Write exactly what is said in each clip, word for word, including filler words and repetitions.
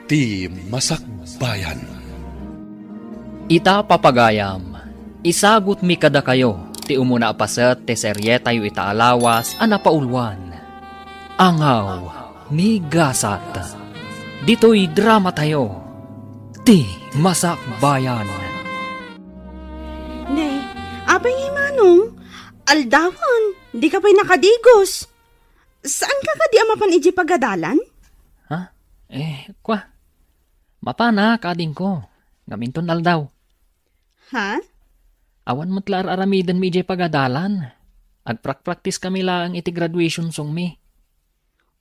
Ti Masakbayan. Ita, papagayam, isagutmi kadakayo ti umuna a paset ti serietayo ita a lawas a napauluan, Angaw ni Gasat. Ditoy dramatayo, Ti Masakbayan. Ne, apay ngay, Manong? Aldawan, dika pay nakadigos. Saanka kadi a mapan idiay pagadalan? Ha? Eh, kwa? Mapanak, adingko. Ngem inton aldaw. Ha? Awan met la ar-aramidenmi idiay pagadalan. Agprakpraktiskami laeng iti graduation songmi.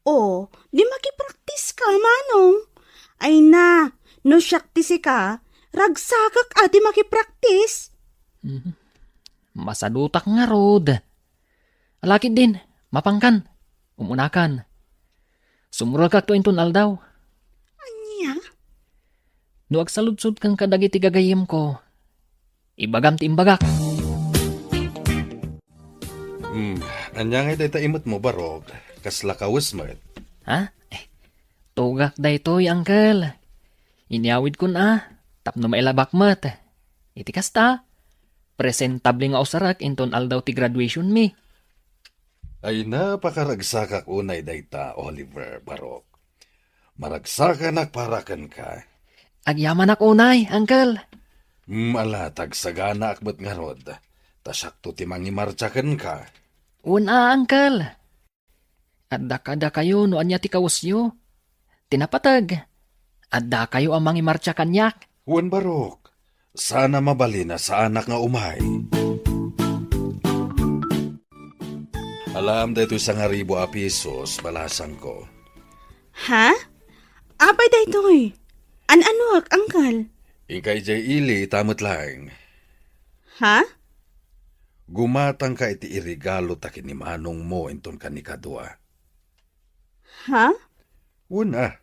O, di makipraktiska, Manong. Ay na, no siak ti sika, ragsakak a ti makipraktis. Mhm. Masadutak ngarud. Ala ketdin, mapankan. Umunakan. Sumurekakto inton aldaw. Ania? No agsaludsodkan kadagiti gagayyemko, ibagam ti imbagak. Hmm, ania ngay dayta imetmo, Barok? Kasla kawes met. Ha? Eh, tugak daytoy, Uncle. Inyawidkon a, tapno mailabak met. Iti kasta, presentable nga usarek inton aldaw ti graduationmi. Ay, napakaragsakak unay dayta, Oliver, Barok. Maragsakanak para kenka. Agyamanak unay, Uncle. Hmm, ala, ta agsaganaak met ngarud. Ta siakto ti mangimartsa kenka. Wen a, Uncle. Adda kadakayo no ania ti kawesyo. Ti napateg, addakayo a mangimartsa kaniak. Wen, Barok, saan a mabalin a saanak nga umay. Alaem daytoy sangaribu a pesos, balasangko. Ha? Apay daytoy? An-anuak, Uncle? Inka idiay ili, ita met laeng. Ha? Gumatangka iti iregalo ta ken ni manongmo inton kanikadua. Ha? Wen a,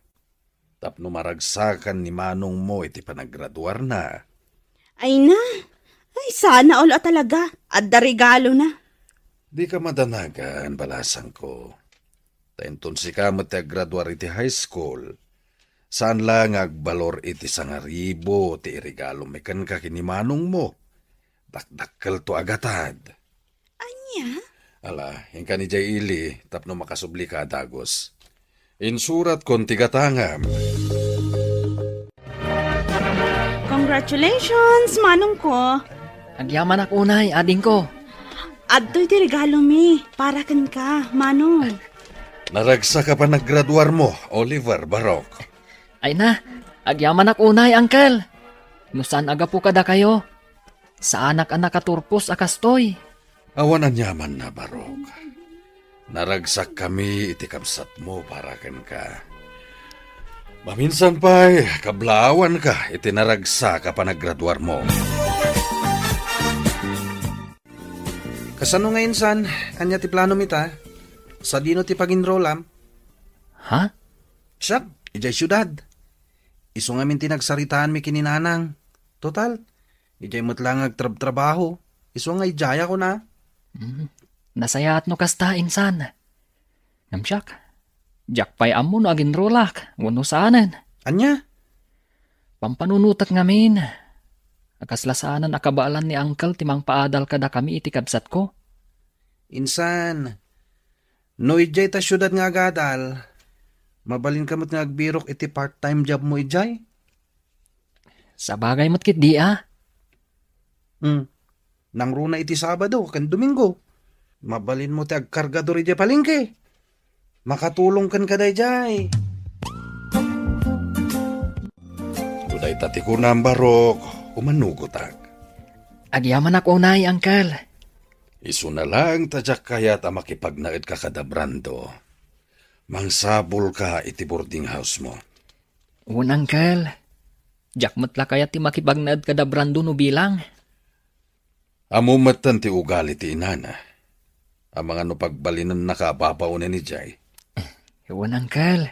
tapno maragsakan ni manongmo iti panagraduarna. Ay na, ay sana all a talaga, adda regalona. Dika madanagan, balasangko. Ta inton sika met ti aggraduar iti high school, saan la nga agbalor iti sangaribu ti iregalom kenka ken ni manongmo. Dakdakkelto a gatad. Ania? Ala, inkan idiay ili tapno makasublika a dagus. Insuratkon ti gatangam. Congratulations, manongko. Agyamanak unay, adingko. Adtoy ti regalomi para kenka, manong. Naragsak a panagraduarmo, Oliver, Barok. Ay na, agyamanak unay, Uncle. No saan a gapu kadakayo, saanak a nakaturpos a kastoy. Awan aniamanna, Barok. Naragsakkami iti kabsatmo para kenka. Maminsan pay, kablawanka iti naragsak a panagraduarmo. Kasano nga insan, ania ti planom ita? Sadino ti pag-enrollam? Ha? Siak, idiay siudad. Isu ngamin ti nagsaritaanmi ken ni nanang. Total, idiay met la nga agtrabtrabaho. Isu nga idiay a kuna. Hmm. Nasayaat no kasta, insan. Ngem siak, diak pay ammo no aginrolak wenno saanen. Ania? Pampanunotek ngamin. A kasla saanen a kabaelan ni Uncle ti mangpaadal kadakami iti kabsatko. Insan, no idiay ta siudad nga agadal, mabalinka met nga agbirok iti part-time jobmo idiay. Sabagay met ketdi a. Hmm. Nangruna iti Sabado ken Domingo. Mabalinmo ti agkargador idiay palengke. Makatulong kenka daydiay. No dayta ti kunam, Barok, umanugotak. Agyamanak unay, Uncle. Isuna laeng ta diak kayat a makipagnaedka kada Brando. Mangsapulka iti boarding house-mo. Wen, Uncle. Diak met la kayat ti makipagnaed kada Brando no bilang. Ammo metten ti ugali ti inana. Amangan no pagbalinennaka a papaonen idiay. Wen, Uncle.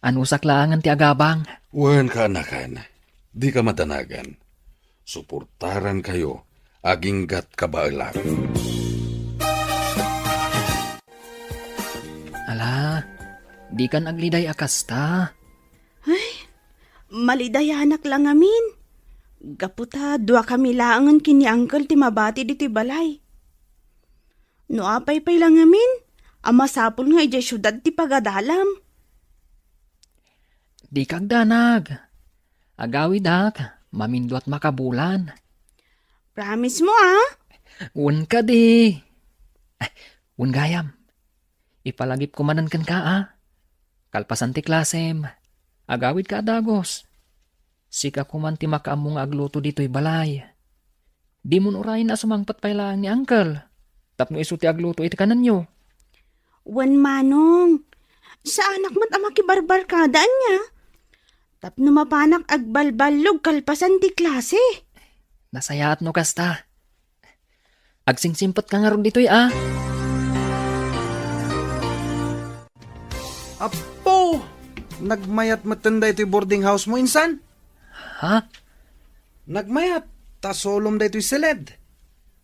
Anusak laengen ti agabang. Wen, kaanakan. Dika madanagan. Suportarankayo aginggat kabaelak. Ala, dikan agliday a kasta. Ay, Malidayanak la ngamin. Gapu ta duakami laengen ken ni Uncle ti mabati ditoy balay. No apay pay la ngamin, a masapul nga idiay siudad ti pagadalam. Dika agdanag. Agawidak, maminduat makabulan. Promise mo, ah? Wen kadi. Ay, wen gayam. Ipalagipko manen kenka, a. Kalpasan ti klasem, agawidka a dagus. Sika koman ti makaammo nga agluto ditoy balay. Dimon urayen a sumangpet pay laeng ni Uncle tapno isu ti agluto iti kanenyo. Wen, Manong. Saanak met a makibarbarkada ania. Tapno mapanak agbalballog kalpasan ti klase. Nasayaat no kasta. Agsingsimpet ka ngarud ditoy, a. Apo! Nagmayat metten daytoy boarding house mo, insan? Ha? Nagmayat, ta solom daytoy siled.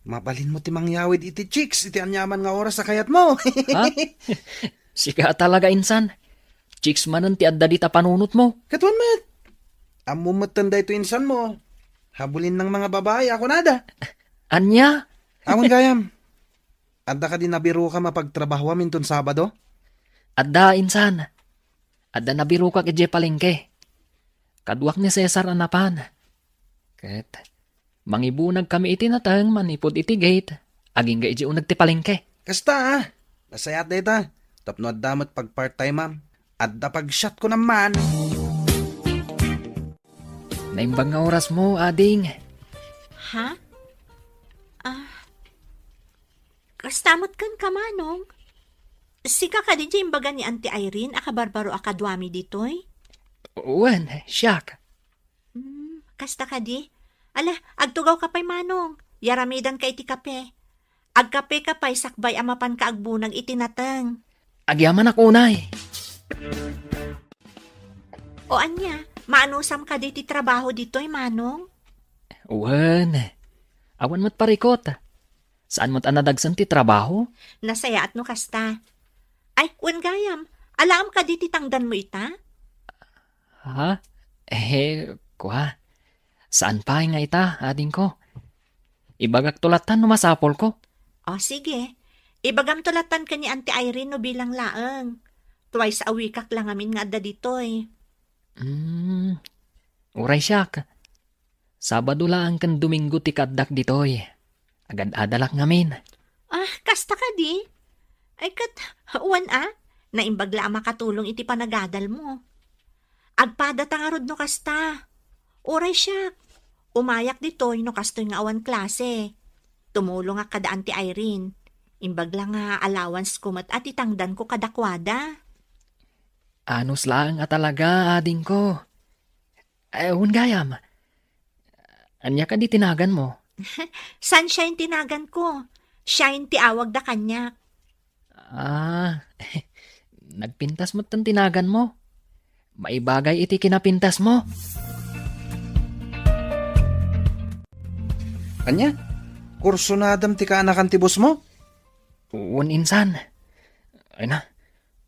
Mabalin mo ti mangyawid iti chicks iti aniaman nga oras a kayat mo. Ha? Sika talaga, insan. Chicks manen ti adda dita panunot mo. Katuan met. Ammo metten daytoy insan mo. Habulin ng mga babae, ako nada. Anya? Awan gayam. Adda kadi nabirokam a pagtrabahoam inton Sabado? Adda, insan. Adda nabirokak idiay palengke. Kaduak ni Cesar a napan. Ket mangibunag kami iti nateng manipud iti gate, agingga idiay uneg ti palengke. Kasta, a. Nasayaat dayta. Tapno adda met pag-part-time-am. Adda pag-shot ko naman. Naimbag nga oras mo, ading. Ha? Ah, kasta met kenka, Manong? Sika kadi ti imbaga ni Auntie Irene a kabarbaro a kaduami ditoy? Wen, siak. Hmm, kasta kadi? Ala, agtugawka pay, Manong. Yaramidanka iti kape. Agkapeka pay sakbay a mapanka agbunag iti nateng. Agyamanak unay. O ania, maanusam kadi ti trabaho ditoy, Manong? Wen, awan met parikot. Saan met a nadagsen ti trabaho? Nasayaat no kasta. Ay, wen gayam, alaam kadi ti tangdanmo ita? Ha? Eh, kua. Saan pay nga ita, adingko? Ibagakto lattan no masapulko. O, sige. Ibagamto lattan ken ni Auntie Irene no bilang laeng. Twice a week-ak la ngamin nga adda ditoy. Hmm. Uray siak. Sabado laeng ken Domingo ti kaaddak ditoy. Agad-adalak ngamin. Ah, kasta kadi? Ay, ket, wen a, naimbag la a makatulong iti panagadalmo. Agpadata ngarud no kasta. Uray siak, umayak ditoy no kastoy nga awan klase. Tumulongak kada Auntie Irene. Imbag la nga allowance ko met a ti tangdanko kadakuada. Anus laeng a talaga, adingko. Eh, wen gayam. Ania kadi ti naganmo? Sunshine ti naganko. Shine ti awagda kaniak. Ah, nagpintas metten ti naganmo. Maibagay iti kinapintasmo. Ania? Kursunadam ti kaanakan ti bossmo? Wen, insan. Ay na,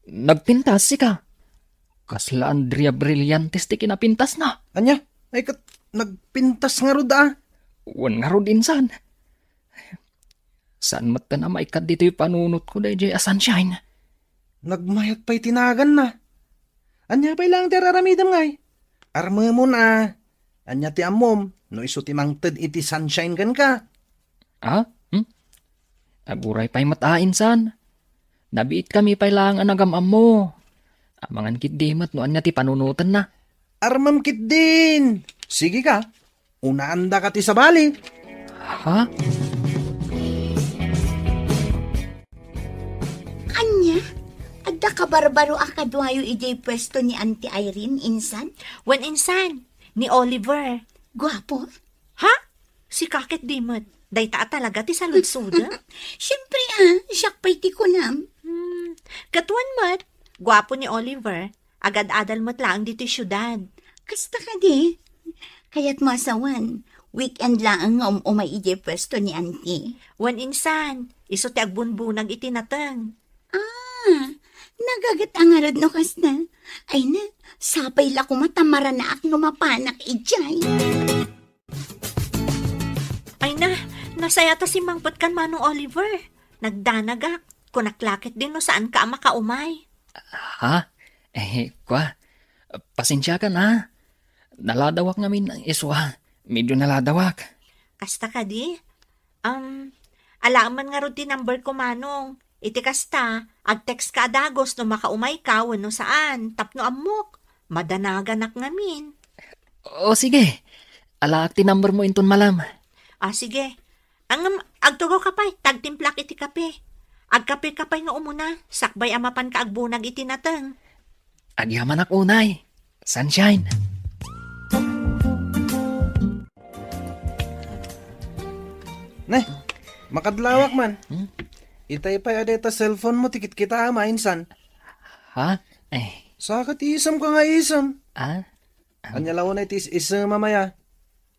nagpintas sika. Kasla Andrea Brillantes ti kinapintasna. Ania? Ay ket, nagpintas ngarud a. Wen ngarud, insan. Saan metten a maikkat ditoy panunotko daydiay a Sunshine? Nagmayat pay ti naganna. Ania pay laeng ti ar-aramidem ngay? Armemon a. Ania ti ammom no isu ti mangted iti Sunshine kenka? Ah? Hmm? Aguray pay met a, insan. Nabiitkami pay laeng a nagam-ammo. Amangan ketdi met no ania ti panunotenna. Armem ketdin. Sige ka. Unaandaka ti sabali. Ha? Ania? Adda kabarbaro a kaduayo idiay puesto ni Auntie Irene, insan? Wen, insan, ni Oliver. Guapo? Ha? Sika ketdi met. Dayta a talaga ti saludsodem? Siempre, a, siak pay ti kunam. Hmm, ket wen met, guapo ni Oliver. Agad-adal met laeng ditoy siudad. Kasta kadi? Kayatmo a sawen, weekend laeng nga um-umay idiay puesto ni Auntie. Wen, insan, isu ti agbunbunag iti nateng. Ah, Nagaget a ngarud no kasta. Ay na, sapay la koma ta maranaak no mapanak idiay. Ay na, nasayata simmangpet kan Manong Oliver. Nagdanagak. Kunak la ketdin no saanka a makaumay. Ha? Eh, kwa, pasensiakan, ha? Naladawak ngamin isu, ha? Medyo naladawak. Kasta kadi? Um, alaem man ngarud ti number ko, Manong. Iti kasta, agtext-ka a dagus no makaumayka wenno saan, tapno ammok. Madanaganak ngamin. O, sige. Alaak ti number mo inton malem. Ah, sige. Ngem, agtugawka pay, ta agtimplak iti kape. Agkapeka pay nga umuna, sakbay a mapanka agbunag iti nateng. Agyamanak unay, Sunshine. Ne, makadlawak man. Hmm? Itay pay a dayta cellphone mo ti kitkitaem a insan. Ha? Eh. Saka ti isemka nga isem. Ah? Ania la unay ti is-, isem a maya?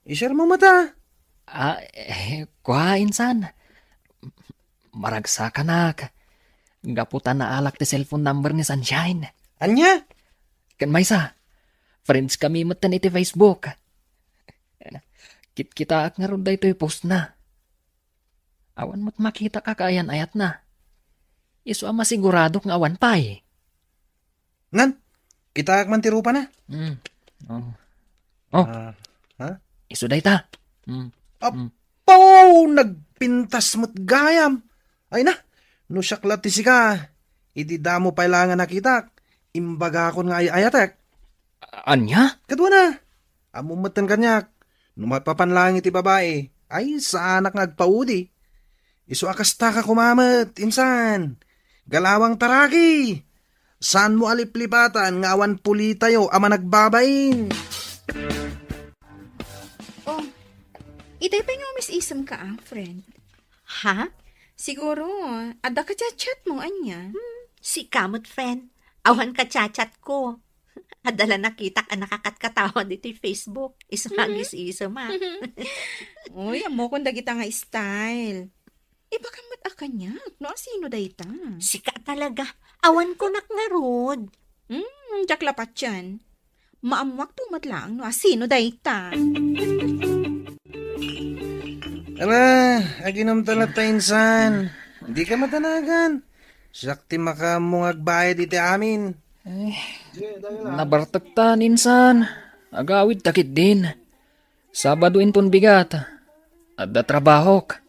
I-share mo met a. Ah, eh, kwa, insan. Maragsakanak. Gapu ta naalak ti cellphone number ni Sunshine. Ania? Ken maysa, friends kami metten iti Facebook. Kitkitaak ngarud daytoy postna. Awan met makitak a kaayan-ayatna. Isu a masiguradok nga awan pay. Nan, kitaak man ti rupana. Mm. Oh. Oh. Ah, ha? Isu dayta. Mm. Mm. Apo, nagpintas met gayam. Ay na, no siak la ti sika, idi damo pay la nga nakitak, imbagakon nga ay-ayatek. Ania? Kaduana, ammom metten kaniak, no mapapan laeng iti babai, ay saanak nga agpaudi. Isu a kasta ka kumamet, insan. Galawang taraki! Saanmo a liplipatan nga awan pulitayo a managbabain? Oh, itay pay nga umis-isemka, ah, friend. Ha? Siguro, adda ka chat-chat mo, ania? Hmm, sika met, friend. Awan ka chat-chat ko. Adda la nakitak a nakakatkatawan iti Facebook. Isu nga agis-isem, ah. Uy, ammokon dagita nga style. Ibagam met a kaniak, no asino dayta? Sika talaga. Awan kunak ngarud. Hmm, diak la patien. Maammuak to met laeng no asino dayta. Ala, aginom ta latta, insan. Dika madanagan. Siak ti makaammo nga agbayad iti amin. Eh, nabartektan, insan. Agawid ta ketdin. Sabado inton bigat. Adda trabahok.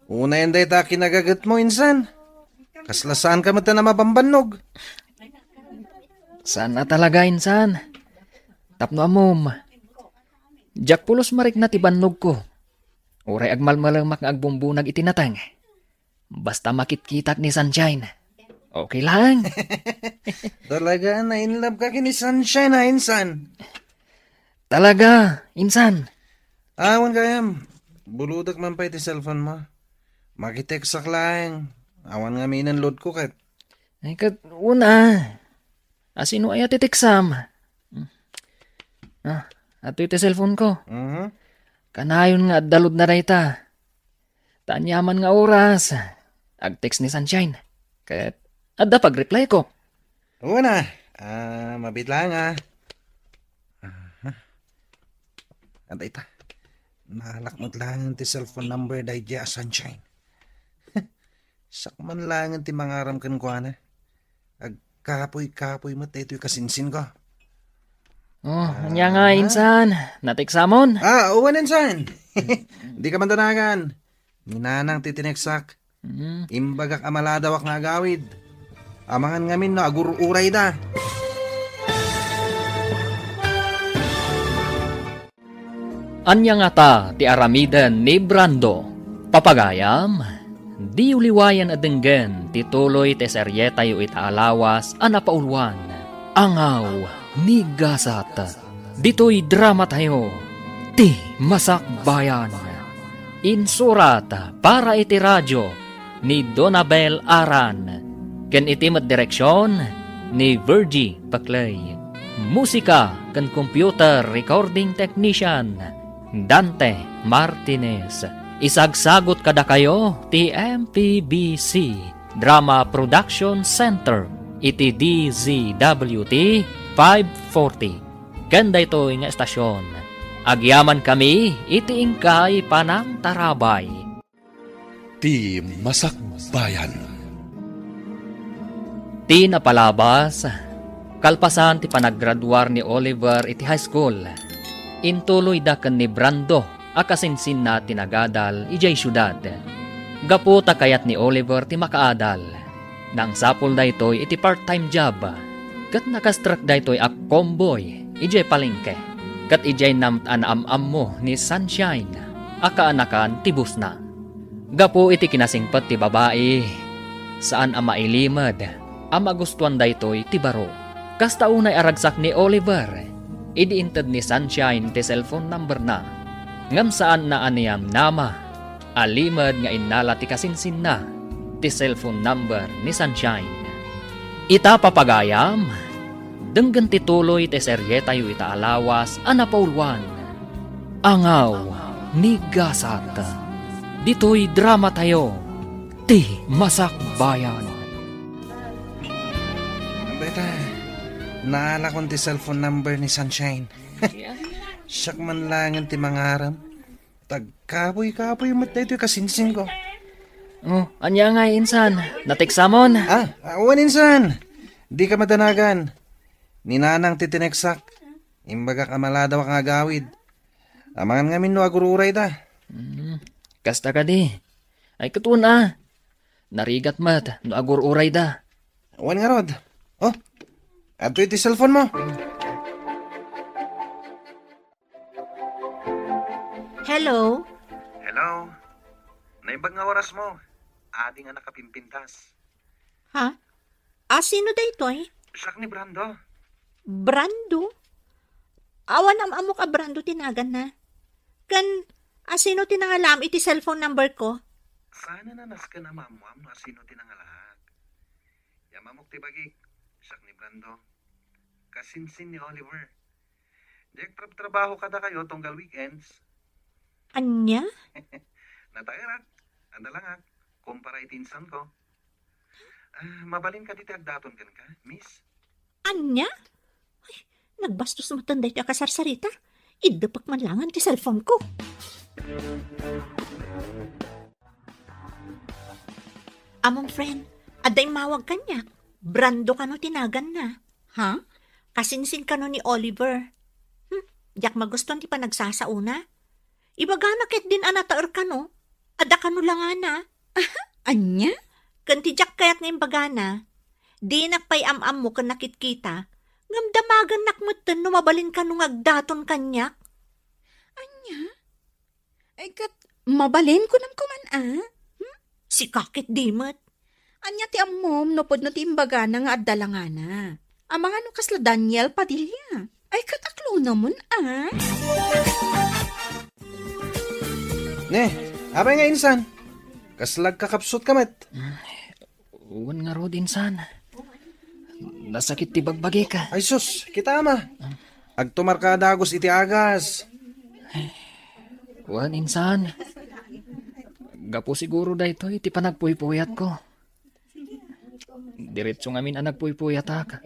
Unayen dayta a kinagagetmo, insan. Kasla saanka met a mabambannog. Saan a talaga, insan. Tapno ammom, diak pulos marikna ti bannogko. Uray agmalmalemak nga agbumbunag iti nateng. Basta makitkitak ni Sunshine, okay lang. Talaga, na-in love ka ken ni Sunshine, ha, insan? Talaga, insan. Awan gayam. Buludak man pay ti cellphone mo. Makitext-ak laeng. Awan ngamin load ko ket. Ay, ket, una. Asino aya ti text-am? Ah, adtoy ti cellphone ko. Mhm. Kanayon nga adda load na dayta. Ta aniaman nga oras, agtext ni Sunshine. Ket adda pag-reply ko. Una, ah, mabit lang, ah. Aha. Adda ita. Naalak met lang ti cellphone number daydiay a Sunshine. Sakman lang ti mangaram kenkuana. Agkapuy-kapuy met daytoy kasinsin ko. Oh, ania nga, ah, insan? Natext-amon? Ah, wen, insan. Di ka man danagan. Ni nanang ti tinext-ak. Mm. Imbagak a maladawak nga agawid. Amangan ngamin no agur-urayda. Ania ngata ti aramiden ni Brando? Papagayam, diyo liwayan a denggen ti tuloy ti serietayo ita a lawas a napauluan, Angaw ni Gasat. Ditoy dramatayo, Ti Masakbayan. Insurat para iti radyo ni Donabel Aran, ken iti met direksion ni Virgie Paclay. Musika ken computer recording technician, Dante Martinez. Isagsagut kadakayo ti M P B C Drama Production Center. iti D Z W T five forty. Ken daytoy nga estasion, agyamankami iti inkay panangtarabay. Ti Masakbayan. Ti napalabas, kalpasan ti panaggraduar ni Oliver iti high school, intuloyda ken ni Brando a kasinsinna ti nagadal idiay siudad. Gapu ta kayat ni Oliver ti makaadal, nangsapul daytoy iti part-time job, ket nakastrek daytoy a convoy idiay palengke, ket idiay nam-, a naam-ammo ni Sunshine a kaanakan ti boss-na. Gapu iti kinasingpet ti babai, saan a mailimed a magustuan daytoy ti baro. Kasta unay a ragsak ni Oliver idi inted ni Sunshine ti cellphone number-na. Ngem saanna a niyamnama a limed nga innala ti kasinsinna ti cellphone number ni Sunshine. Ita, papagayam, denggen ti tuloy ti serietayo ita a lawas a napauluan, Angaw ni Gasat. Ditoy dramatayo, Ti Masakbayan. Beta, naalakon ti cellphone number ni Sunshine. Siak man laengen ti mangarem. Tagkapuy-kapuy met daytoy kasinsinko. Oh, ania ngay, insan? Nateksamon? Ah, ah, wen, insan. Dika madanagan. Ni Nanang ti tineksak. Imbagak a maladawak nga agawid. Amangan ngamin no agur-urayda. Hmm, kasta kadi. Ay, ket wen a. Narigat met no agur-urayda. Wen ngarud. Oh, adtoy ti cellphone mo. Hello? Hello? Naimbag nga oras mo. Adi nga nakapimpintas. Ha? A, sino daytoy? Siak ni Brando. Brando? Awan am-ammok a Brando ti naganna. Ken, a, sino ti nangalaam iti cellphone number ko? Saan a nasken a maammoam no a sino ti nangalaak. Yam-amok ti bagik, siak ni Brando. Kasinsin ni Oliver. Diak trabtrabaho kadakayo tunggal weekends. Ania? Nataerak, adalangak, kumpara iti insanko. Ah, mabalin kadi ti agdaton kenka, miss? Ania? Ay, nagbastos metten daytoy a kasarsarita. Iddepek man laengen ti cellphone ko. Among friend, adda immawag kaniak. Brando kano ti naganna. Ha? Kasinsin kano ni Oliver. Hmm, diak magustuan ti panagsasaona. Ibagana ketdin a nataer kano. Adda kano langana. Ania? Ken ti diak kayat nga imbagana, dinak pay am-ammo ken nakitkita, ngem damagennak metten no mabalin kano nga agdaton kaniak. Ania? Ay, ket mabalin kunam kuman, a? Hmm? Sika ketdi met. Ania ti ammom no pudno ti imbagana nga adda langana? Amangan no kasla Daniel Padilla. Ay, ket aklonamon, a? Ne, apay nga insan? Kasla agkakapsutka met? Wen ngarud, insan. Nasakit ti bagbagik. Ay sus, kita ama. Agtumar ka dagus iti agas. Wen, insan. Gapu siguro daytoy ti panagpuypuyatko. Diretso ngamin a nagpuypuyatak.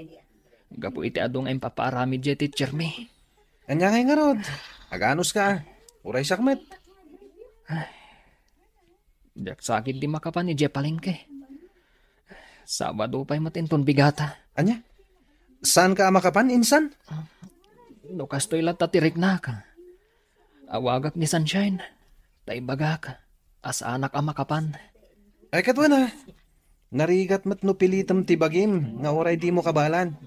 Gapu iti adu nga impapaaramid diay teachermi. Ania ngay ngarud? Aganos ka, a? Uray siak met. Diak sakit di makapan idiay palengke. Sabado pay met inton bigata. Ania? Saan ka a makapan, insan? No kastoy latta ti riknak, awagak ni Sunshine, ta ibagak a saanak a makapan. Ay, ket wen a. Narigat met no pilitem ti bagim nga uray dimo kabaelan.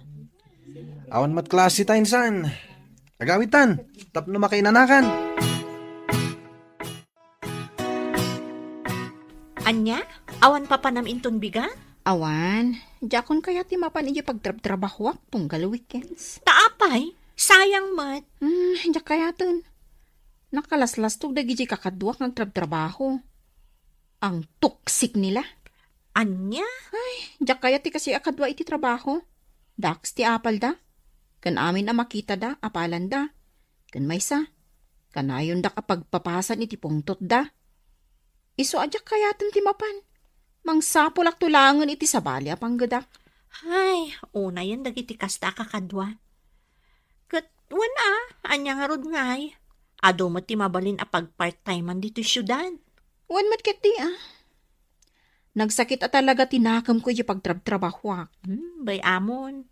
Awan met klase ta, insan. Agawidtan, tapno makainanakan. Ania? Awan papanam inton bigat? Awan. Diakon kayat ti mapan idiay pagtrabtrabahoak tunggal weekends. Ta apay? Sayang met. Hmm, diak kayaten. Nakalaslastog dagiti kakaduak nga agtrabtrabaho. Ang toxic nila. Ania? Ay, diak kayat ti kasi a kadua iti trabaho. Daks ti apalda. Ken amin a makitada, apalanda. Ken maysa, kanayondak a pagpapasan iti pungtotda. Isu a diak kayaten ti mapan. Mangsapulakto laengen iti sabali a panggedak. Hay, unayen dagiti kasta a kakadua. Ket wen a, ania ngarud ngay? Adu met ti mabalin a pagpart-timean ditoy siudad. Wen met ketdi, a. Nagsakit a talaga ti nakemko iti pagtrabtrabahoak. Hmm, bay-amon.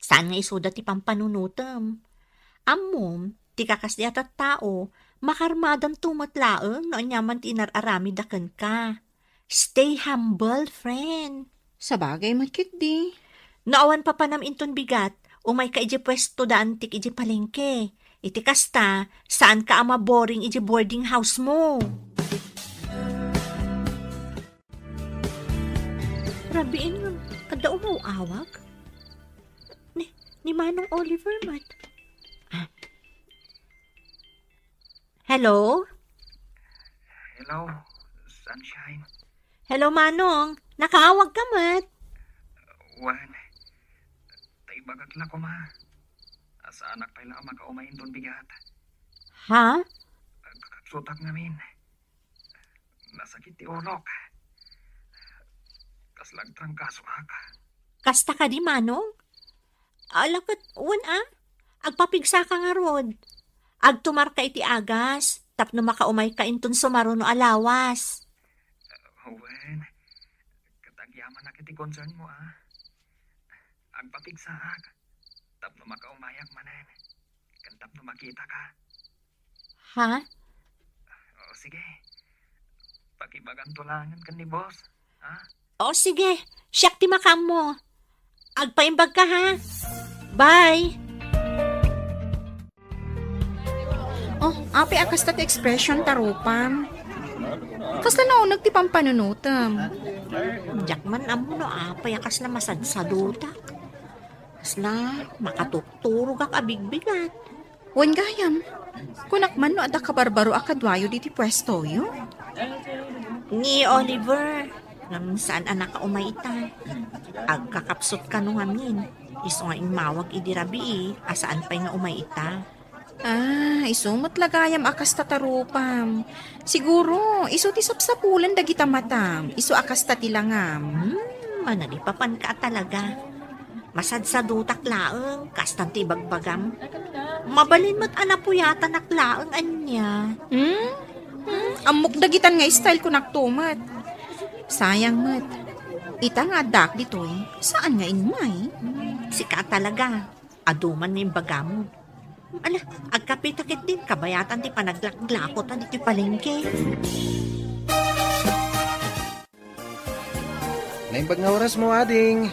Saan nga isuda ti pampanunotem? Ammom, ti kakasdi a tattao, makarmadanto met laeng no aniaman ti inar-aramidda kenka. Stay humble, friend. Sabagay met ketdi. No awan papanam inton bigat, umayka iti puesto da antik iti palengke. Iti kasta, saanka a maboring iti boarding house mo. Rabiin nga, adda umaw-awag? Ni, ni Manong Oliver met. Ah. Hello? Hello, Sunshine. Hello, Manong. Nakaawag ka met? Wen, ta ibagak la koma. Saanak pay la a makaumay inton bigat. Ha? Kakapsutak ngamin. Nasakit ti ulok. Kasla agtrangkasoak. Kasta kadi, Manong? Ala ket, wen a, agpapigsaka ngarud. Agtumarka iti agas, tapno makaumayka inton sumaruno a lawas. Wen, ket agyamanak iti concern mo, a. Agpapigsaak, tapno makaumayak manen, ken tapno makitaka. Ha? O, sige. Pakibaganto laengen ken ni boss, ha? O, sige. Siak ti makaammo. Agpaimbagka, ha? Bye! O, apay a kasta ti expression ta rupam? Kasla nauneg ti pampanunotem? Diak man ammo no apay a kasla masadsadutak. Kasla makatukturogak a bigbigat. Wen gayam, kunak man no adda kabarbaro a kaduayo diti puestoyo? Ni Oliver, ngem saan a nakaumay ita. Agkakapsut kano ngamin, isu nga immawag idi rabii a saan pay nga umay ita. Ah, isu met la gayam a kasta ta rupam. Siguro, isu ti sapsapulen dagita matam, isu a kasta ti langam. Hmm, manalipapanka a talaga. Masadsadutak laeng, kastan ti ibagbagam. Mabalin met a napuyatanak laeng ania. Hmm? Hmm? Ammok dagitan nga style ko naktumet. Sayang met. Ita nga addaak ditoy, saan nga immay? Sika talaga. Adu man nga imbagam. Ala, agkapita ketdin, kabayatan ti panaglaklakot a ditoy palengke. Naimbag nga oras mo, ading.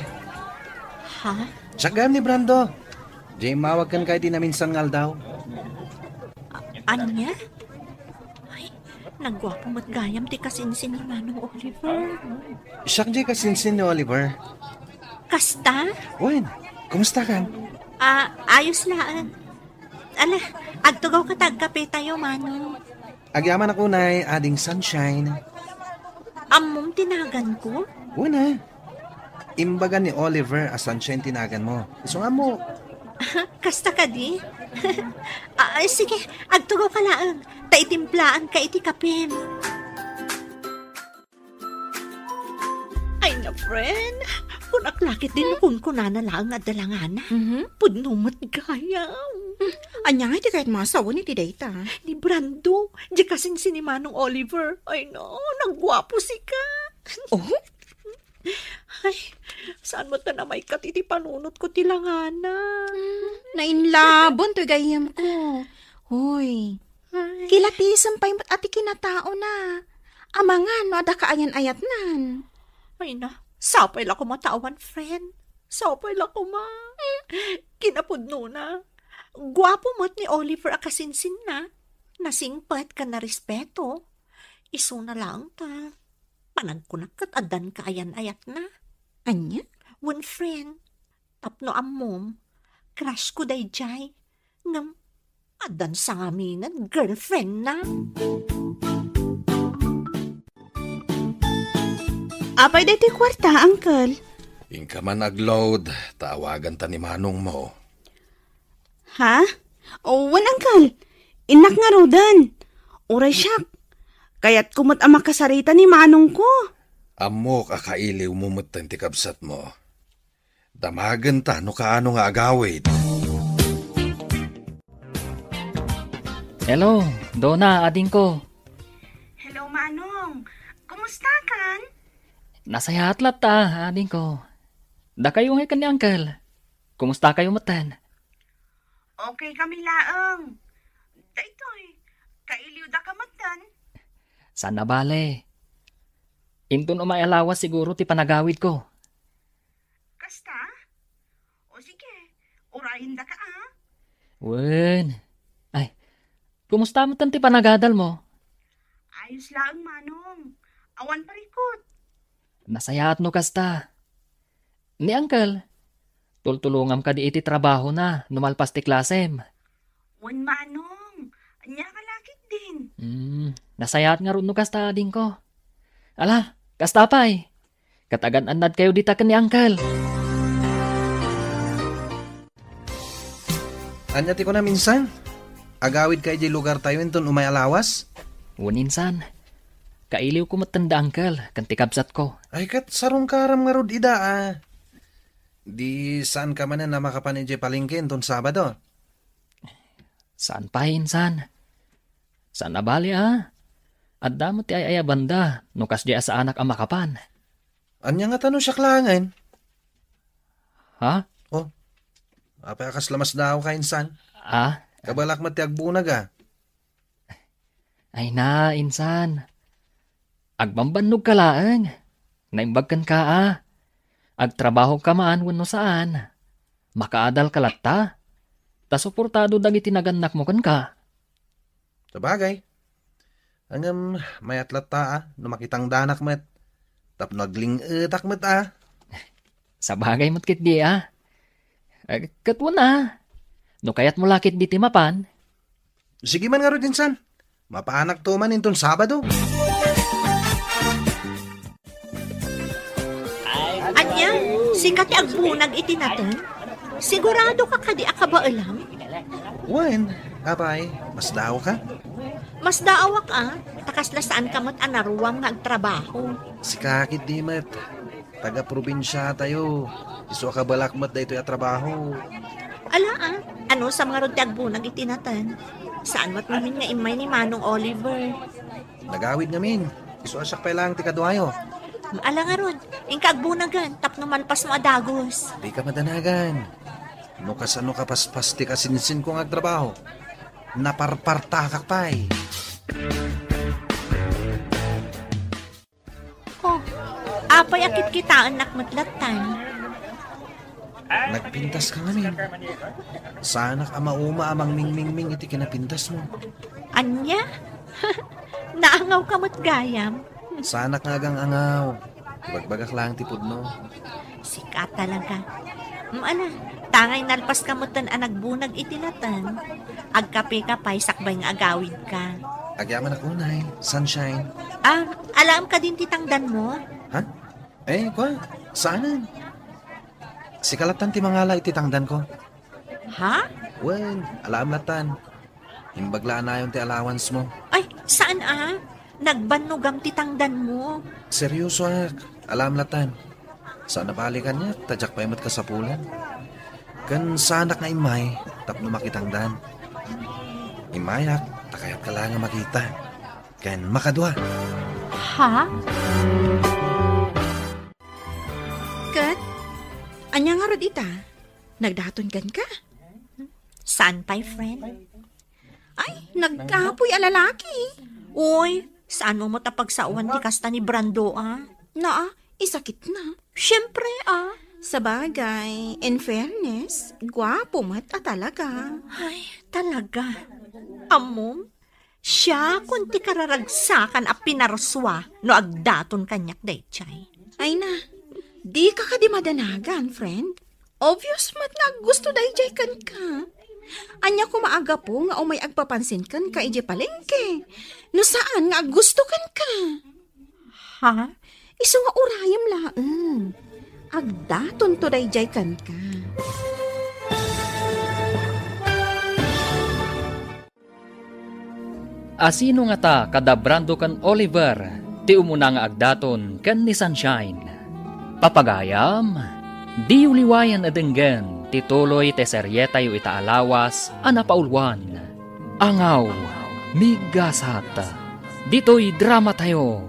Ha? Siak gayam ni Brando. Diay immawag kenka iti naminsan nga aldaw. A-, ania? Ay, nagguapo met gayam ti kasinsin ni Manong Oliver. Siak diay kasinsin ni Oliver. Kasta? Wen, kumustakan? Ah, ayos laeng. Ala, agtugawka ta agkapetayo, Manong. Agyamanak unay, Ading Sunshine. Ammom ti naganko? Wen a. Imbaga ni Oliver a Sunshine ti naganmo. Isu nga ammo. Kasta kadi? Ah, ay, sige, agtugawka laeng. Ta itimplaanka iti kapem. Ay na, friend. Kunak la ketdin no kunkunana laeng a dalangana. Mhm. Pudno met gayam. Ania nga iti kayat masawen iti dayta? Ni Brando, diay kasinsin ni Manong Oliver. Ay na, nagguapo sika. Oh? Ay, saan met ta namaykat iti panunotko ti langana? Hmm, nainlaben toy gayyemko. Hoy, ay. Kilatisem pay met a ti kinataona. Amangan no adda kaayan-ayatnan. Ay na, sapay la koma ta awan friend. Sapay la koma. Kinapudnona, guapo met ni Oliver a kasinsinna. Nasingpet ken narespeto. Isuna laeng ta panagkunak ket addan kaayan-ayatna. Ania? Wen friend, tapno ammom, crush ko daydiay. Ngem, addan sangaminen girlfriendna. Apay daytoy kuarta, Uncle? Inka man agload, ta awaganta ni manongmo. Ha? O, wen, Uncle. Innak ngaruden. Uray siak, kayatko met a makasarita ni manongko. Ammok a kailiwmo metten ti kabsatmo. Damagenta no kaano nga agawid. Hello, Dona, adingko. Hello, Manong. Kumusta kan? Nasayaat latta, adingko. Dakayo ngay ken ni Uncle. Kumusta kayo metten? Okay kami laeng. Daytoy, kailiwda ka metten. Saan a bale. Inton umay a lawas siguro ti panagawidko. Kasta? O sige, urayendaka, a. Wen. Ay, kumusta metten ti panagadalmo? Ayos laeng, Manong. Awan parikut. Nasayaat no kasta. Ni Uncle, tultulongam kadi iti trabahona no malpas ti klasem? Wen, Manong. Ania ka lakit din? Hmm, nasayaat ngarud no kasta, adingko. Ala, kasta pay. Ket agan-annad kayo dita ken ni Uncle. Ania ti kunam, insan? Agawidka idiay lugartayo inton umay a lawas? Wen, insan. Kailiwko metten da Uncle ken ti kabsatko. Ay, ket sarungkaram ngarud ida, a. Di saanka manen a makapan idiay palengke inton Sabado? Saan pay, insan. Saan a bale, a. Adda met ti ay-ayabanda no kasdiay a saanak a makapan. Ania ngata no siak laengen? Ha? Oh, apay a kasla masdaawka, insan? A? Kabalak met ti agbunag, a. Ay na, insan. Agbambannogka laeng. Naimbag kenka, a. Agtrabahoka man wenno saan, makaadalka latta. Ta suportado dagiti nagannakmo kenka. Sabagay. Ngem mayat latta, a, no makitangdanak met. Tapno agling-etak met, a. Sabagay met ketdi, a. Eh, ket wen, a. No kayatmo la ketdi ti mapan. Sige man ngarud, insan. Mapanakto man inton Sabado. Ania, sika ti agbunag iti naten? Siguradoka kadi a kabaelam? Wen, apay, masdaawka? Masdaawak, a, ta kasla saanka met a naruam nga agtrabaho. Sika ketdi met. Taga-probinsiatayo. Isu a kabalak met daytoy a trabaho. Ala, a, anusam ngarud ti agbunag iti naten? Saan met ngamin nga immay ni Manong Oliver? Nagawid ngamin. Isu a siak pay laeng ti kaduayo. Ala ngarud, inka agbunagen tapno malpasmo a dagus. Dika madanagan. No kasano kapaspas ti kasinsinko nga agtrabaho, naparpartakak pay. Oh, apay a kitkitaennak met lattan? Nagpintaska ngamin. Saanak a mauma a mangmingmingming iti kinapintasmo. Ania? Naangawka met gayam? Saanak nga agang-angaw. Ibagbagak laeng ti pudno. Sika talaga. Mm, ala, tangay nalpaska metten a nagbunag iti naten. Agkapeka pay sakbay nga agawidka. Agyamanak unay, Sunshine. A, alaem kadin ti tangdanmo? Ha? Eh, kua, saanen. Sika lattan ti mangala iti tangdanko. Ha? Wen, alaem lattan. Imbag la a nayon ti allowancemo. Ay, saan a? Nagbannogam ti tangdanmo. Seryosoak. Alaem lattan. Saan a bale kaniak, ta diak pay met kasapulan. Ken saanak nga immay tapno makitangdan. Immayak, ta kayatka la nga makita. Ken makadua. Ha? Ket, ania ngarud ita? Nagdaton kenka? Saan pay, friend? Ay, nagkapoy a lalaki. Uy, saanmo met a pagsaoan ti kasta ni Brando, a? Naa, isakit na. Siyempre, a. Sabagay, in fairness, guapo met a talaga. Ay, talaga. Ammom, siakon ti kararagsakan a pinarsua no agdaton kaniak daydiay. Ay na, dika kadi madanagan, friend. Obvious met nga aggusto daydiay kenka. Ania koma a gapu nga umay agpapansin kenka idiay palengke, no saan nga aggusto kenka? Ha? Isu nga urayem laeng. Agdatonto daydiay kenka. Asino ngata kada Brando ken Oliver ti umuna nga agdaton ken ni Sunshine? Papagayam, Diyo liwayan a denggen ti tuloy ti serietayo ita a lawas a napauluan, Angaw, Migasat. Ditoy dramatayo,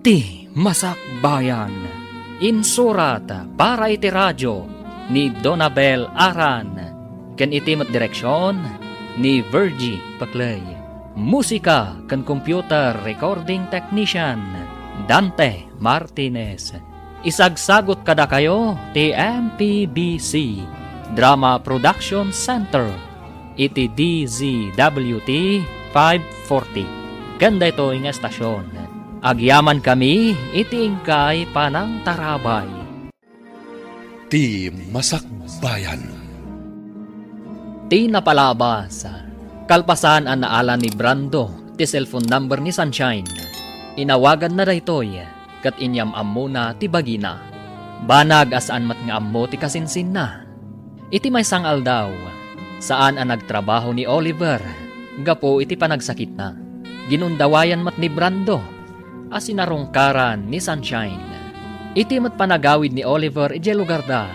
Ti Masakbayan. Insurat para iti radio ni Donabel Aran, ken iti met direksion ni Virgie Paclay. Musika ken computer recording technician, Dante Martinez. Isagsagut kadakayo ti M P B C Drama Production Center iti D Z W T five forty. Ken daytoy nga estasion, agyamankami iti inkay panangtarabay. Ti Masakbayan. Ti napalabas, kalpasan a naala ni Brando ti cellphone number ni Sunshine, inawaganna daytoy ket inyam-ammona ti bagina. Banag a saan met nga ammo ti kasinsinna. Iti maysa nga aldaw, saan a nagtrabaho ni Oliver gapu iti panagsakitna. Ginundawayan met ni Brando a sinarungkaran ni Sunshine. Iti met panagawid ni Oliver idiay lugarda,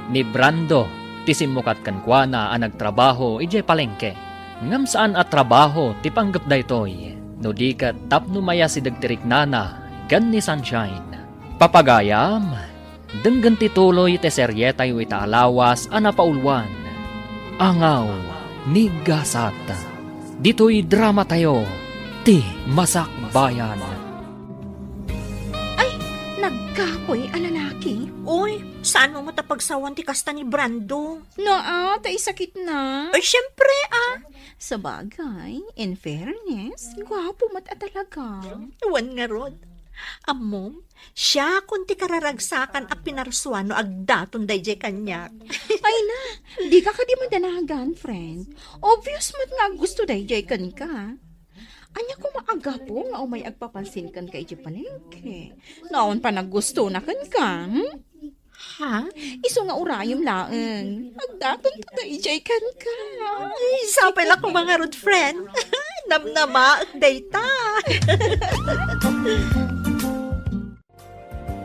ni Brando ti simmukat kenkuana a nagtrabaho idiay palengke. Ngem saan a trabaho ti panggep daytoy, no di ket tapno mayasideg ti riknana ken ni Sunshine. Papagayam, denggen ti tuloy ti serietayo ita a lawas a napauluan, Angaw, Migasat. Ditoy dramatayo, Ti Masakbayan. Ay, nagkapoy a lalaki. Uy, saan mo met a pagsawan ti kasta ni Brando? Naa, ta isakit na. Ay, syempre, ah. Sabagay, in fairness, gwapo met a talaga. Wen ngarud. Ammom, siakon ti kararagsakan a pinarsua no agdaton daydiay kaniak. Ay na, dika kadi madanagan, friend. Obvious met nga aggusto daydiay kenka. Ania koma a gapu nga umay agpapansin kenka idiay palengke? Awan pay naggustona kenka, hmm? Ha? Isu nga urayem laeng. Agdaton ta daydiay kenka. Ay, sapay la koma ngarud, friend. Namnamaek dayta.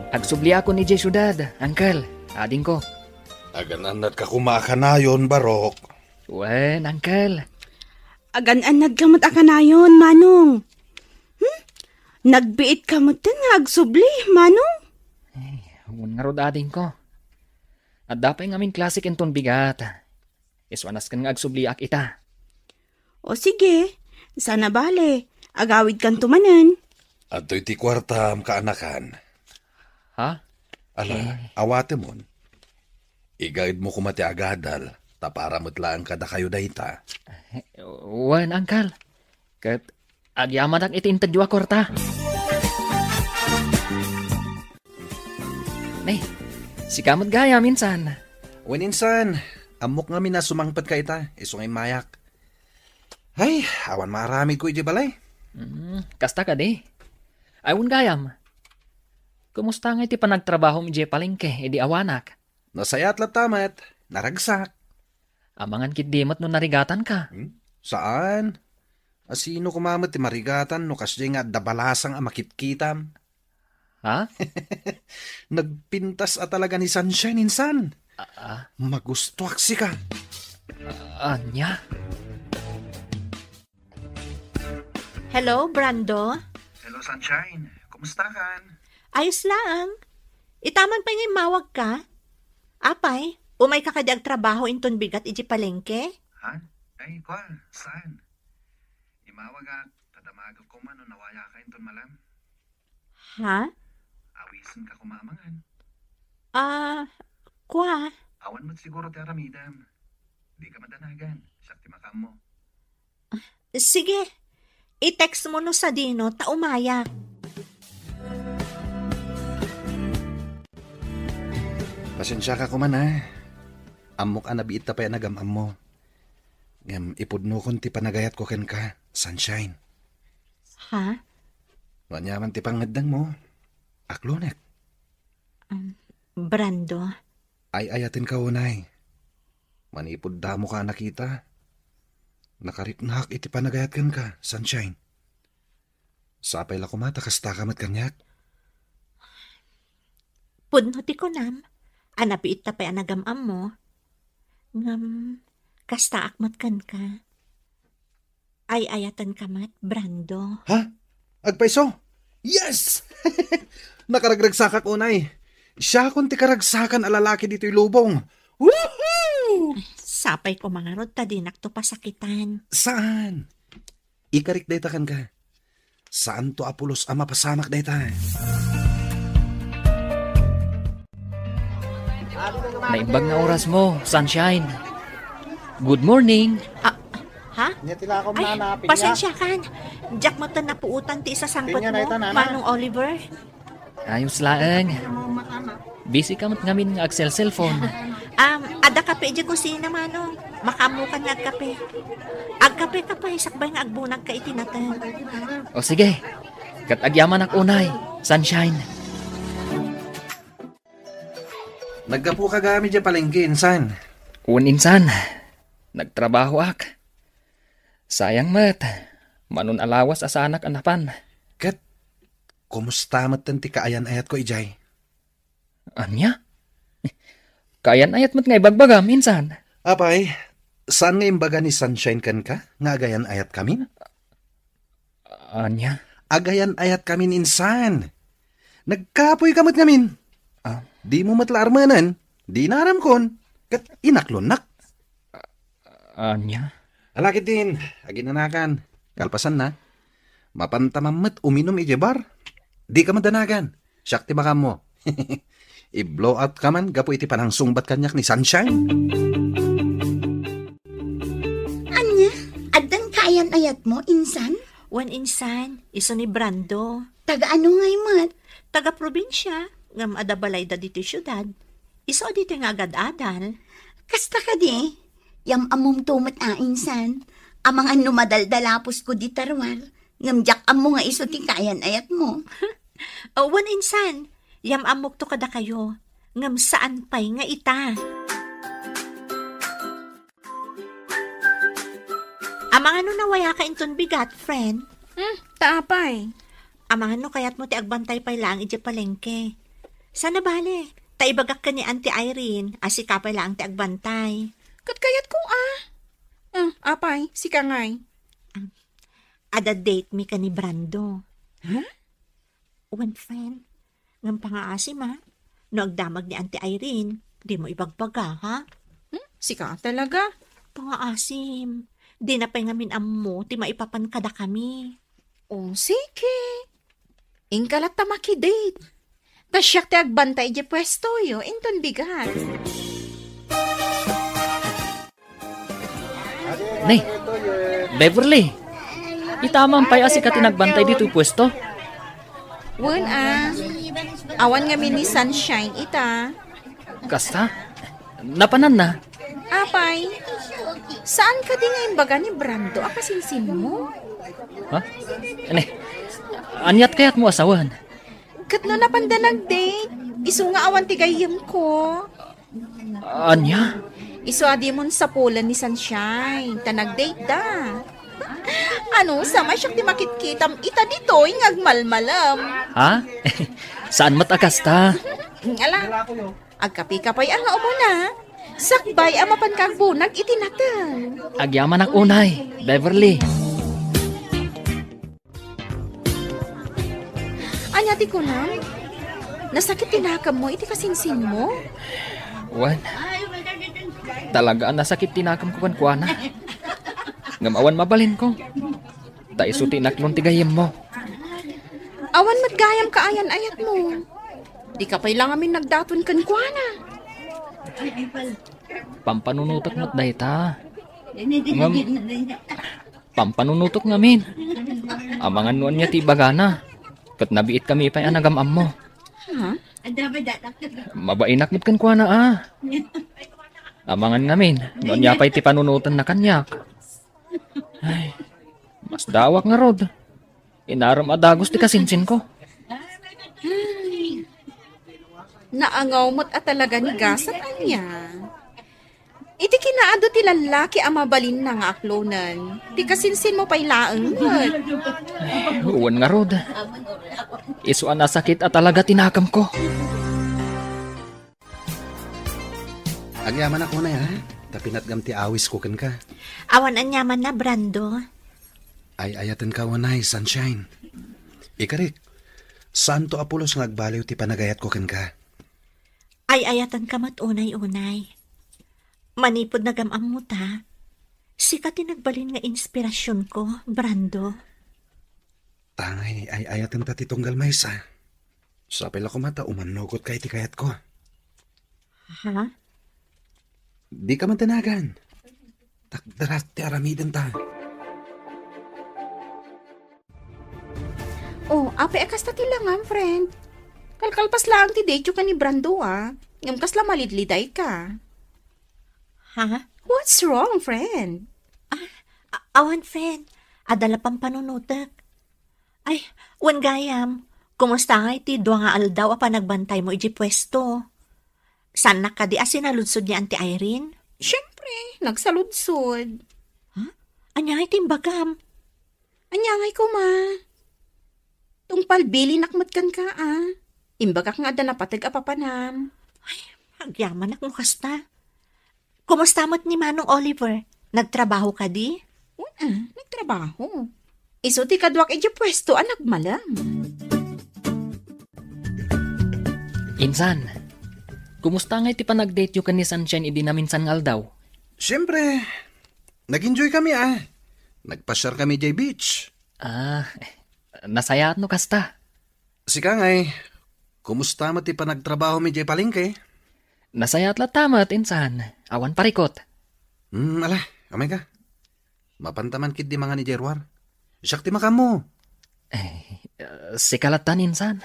Agsubliakon idiay siudad, uncle, adingko. Agan-annadka koma a kanayon, Barok. Wen, uncle. Agan-annadka met a kanayon, Manong. Hmm? Nagbiitka metten nga agsubli, Manong? Ay, wen ngarud, adingko. Adda pay ngamin klasek inton bigat. Isu a nasken nga agsubliak ita. O sige, saan a bale, agawidkanto manen. Adtoy ti kuartam, kaanakan. Ha? Ala, Eh. awatemon. Igaedmo koma ti agadal, ta para met laeng kadakayo dayta. Wen, uncle. Ket agyamanak iti intedyo a kuarta. Ne, sika met gayam insan. Wen insan, ammok ngamin a sumangpetka ita, isu nga immayak. Ay, awan maaramidko idiay balay. Mm, kasta kadi. Ay, wen gayam. Kumusta ngay ti panagtrabahom idiay palengke idi awanak? Nasayaat latta met, naragsak. Amangan ketdi met no narigatanka. Hmm? Saan? A, sino koma met ti marigatan no kasdiay nga adda balasang a makitkitam? Ha? Nagpintas a talaga ni Sunshine insan. Ah, ah. Magustuak sika. Ah, ania? Hello, Brando? Hello, Sunshine. Kumusta kan? Ayos laeng. Ita man pay nga immawagka? Apay, umayka kadi agtrabaho inton bigat idiay palengke? Ha? Ay, kua, saan? Immawagak, ta damagek koma no nawayaka inton malem. Ha? Awisenka koma a mangan. Ah, kua. Awan met siguro ti aramidem. Dika madanagan, siak ti makaammo. Sige, i-text mo no sadino ta umayak. Pasensiaka koma, a. Ammok a nabiitta pay a nagam-ammo. Ngem ipudnokon ti panagayatko kenka, Sunshine. Ha? No aniaman ti pangngeddengmo, aklonek. Um, Brando. Ay-ayatenka unay. Manipud damoka a nakita, nakariknak iti panagayat kenka, Sunshine. Sapay la koma ta kastaka met kaniak. Pudno ti kunam, A nabiitta pay a nagam-ammo. Ngem, kastaak met kenka. Ay-ayatenka met, Brando. Ha? Agpayso? Yes! Nakaragragsakak unay. Siakon ti karagsakan a lalaki ditoy lubong. Woohoo! Sapay koma ngarud ta dinakto pasakitan. Saan? Ikarik dayta kenka. Saanto a pulos a mapasamak dayta. Naimbag nga orasmo, Sunshine. Good morning. Ah, ha? Nia ti lako. Ay, nana, pinya. Pasensiakan. Diak met napuotan ti isasangpetmo, dayta, nana. Manong Oliver. Ayos laeng. Busy ka met ngamin nga agselselpon. Um, adda kape idiay kusina, Manong. Makaammokan nga agkape. Agkapeka pay, sakbay nga agbunagka iti nateng. O sige. Ket agyamanak unay, Sunshine. Naggapuka gayam idiay palengke, insan? Wen, insan. Nagtrabahoak. Sayang met. Manong alawas a saanak a napan. Ket kumusta metten ti kaayan-ayatko idiay? Ania? Kaayan-ayat met nga ibagbagam, insan. Apay, saan nga imbaga ni Sunshine kenka nga agayan-ayatkamin? Ania? Agayan-ayatkamin, insan. Nagkapoyka met ngamin. Ah. Dimo met la armenen, di inaramkon, ket inaklonnak. Ania? Ala ketdin, aginanakan. Kalpasanna, mapantaman met uminum idiay bar. Dika madanagan. Siak ti makaammo. I-blow out ka man gapu iti panangsungbat kaniak ni Sunshine. Ania? Addan kaayan-ayatmo, insan? Wen, insan, isu ni Brando. Taga ano ngay met? Taga probinsia, ngem adda balayda ditoy siudad. Isu a ditoy nga agad-adal. Kasta kadi? Yam-ammomto met a, insan. Amangan no madaldalaposko dita ruar, ngem diak ammo nga isu ti kaayan-ayatmo. Awan, insan. Yam-ammokto kadakayo, ngem saan pay nga ita. Amangan no nawayaka inton bigat, friend? Hmm, ta apay? Amangan no kayatmo ti agbantay pay laeng idiay palengke. Saan a bale, ta ibagak ken ni Auntie Irene a sika pay laeng ti agbantay. Ket kayatko a. Hmm, apay, sika ngay? Adda date mi ken ni Brando. Ha? Wen, friend. Ngem pangaasim, a. No agdamag ni Auntie Irene, dimo ibagbaga, ha? Hmm? Sika talaga? Pangaasim. Dina pay ngamin ammo ti maipapan kadakami. O, sige. Inka latta makidate. Ta siak ti agbantay idiay puestoyo, inton bigat. Ne, Beverly, ita man pay a sika ti nagbantay ditoy puesto? Wen a, awan ngamin ni Sunshine ita. Kasta? Napananna? Apay, saan kadi nga imbaga ni Brando a kasinsinmo? Ha? Ne, aniat kayatmo a sawen? Ket no napanda nag-date, isu nga awan ti gayyemko. Ania? Isu a dimon sapulen ni Sunshine, ta nag-date da. Ano, sama siak ti makitkitam ita ditoy nga agmalmalem. Ha? Saan met a kasta? Ala, agkapeka pay a nga umuna. Sakbay a mapanka agbunag iti nateng. Agyamanak unay, Beverly. Ania ti kunam? Nasakit ti nakemmo iti kasinsinmo? Wen, talaga a nasakit ti nakemko kenkuana. Ngem awan mabalinko. Ta isu ti inaklon ti gayyemmo. Awan met gayam kaayan-ayatmo. Dika pay la ngamin nagdaton kenkuana. Pampanunotek met dayta. Ngem, pampanunotek ngamin. Amangan no ania ti ibagana. Ket nabiitkami pay a nagam-ammo. Ha? Mabainak met kenkuana a. Amangan ngamin no ania pay ti panunotenna kaniak. Ay, masdaawak ngarud. Inaram a dagus ti kasinsinko. Naangaw met a talaga ni gasat ania. Iti kinaadu ti lallaki a mabalinna nga aklonen, ti kasinsinmo pay laeng met. Wen ngarud. Isu a nasakit a talaga ti nakemko. Agyamanak unay, ha? Ta pinatgam ti awisko kenka. Awan aniamanna, Brando. Ay-ayatenka unay, Sunshine. Ikarik, saanto a pulos nga agbaliw ti panagayatko kenka. Ay-ayatenka met unay-unay. Manipud nagam-ammota, sika ti nagbalin nga inspirasionko, Brando. Tangay, ay-ayatenta ti tunggal maysa. Sapay la koma ta umannugotka iti kayatko. Ha? Dika man danagan. Takderak ti aramidenta. Oh, apay a kasta ti langam, friend? Kalkalpas laeng ti date-yo ken ni Brando, a. Ngem kasla malidlidayka. Ha? What's wrong, friend? Ah, a-, awan, friend. Adda la pampanunotek. Ay, wen gayam, kumusta ngay ti dua nga aldaw a panagbantaymo idiay puesto? Saannak kadi a sinaludsod ni Auntie Irene? Siempre, nagsaludsod. Ha? Ania ngay ti imbagam? Ania ngay koma? Tungpal bilinak met kenka, a. Imbagak nga adda napateg a papanam. Ay, agyamanak no kasta. Kumusta met ni Manong Oliver? Nagtrabaho kadi? Wen a, nagtrabaho. Isu ti kaduak idiay puesto a nagmalem. Insan, kumusta ngay ti panagdate-yo ken ni Sunshine idi naminsan nga aldaw? Siempre, nag-enjoy kami, a. Nagpasiar kami idiay beach. Ah, nasayaat no kasta. Sika ngay, kumusta met ti panagtrabahomi idiay palengke? Nasayaat latta met, insan. Awan parikut. Hmm, ala, amay ka. Mapanta man ketdi mangan idiay ruar. Siak ti makaammo. Eh, sika latta, insan.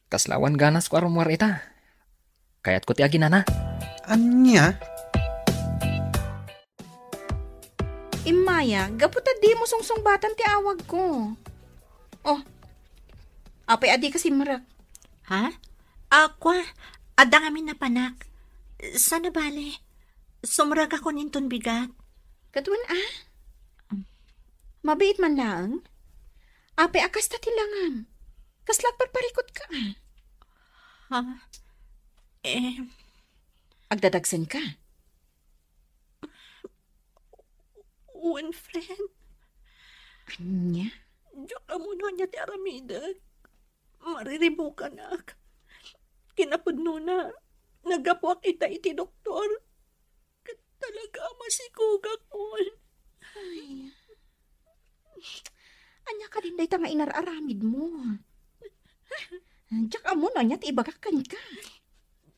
Kasla awan ganasko a rummuar ita. Kayatko ti aginana. Ania? Immaya, gapu ta dimo sungsungbatan ti awagko. Oh, apay a dika simrek? Ha? A, kua, adda ngamin napanak. Saan a bale? Sumrekakon inton bigat. Ket wen a? Mabiit man laeng? Apay a kasta ti langam? Kasla agparparikutka, a? Ha? Eh. Agdadagsenka? Wen, friend. Ania? Diak ammo no ania ti aramidek. Mariribukanak. Kinapudnona, naggapuak ita iti doktor. Ket talaga a masikogakon. Ay. Ania kadin dayta nga inar-aramidmo? Diak ammo no ania ti ibagak kenka.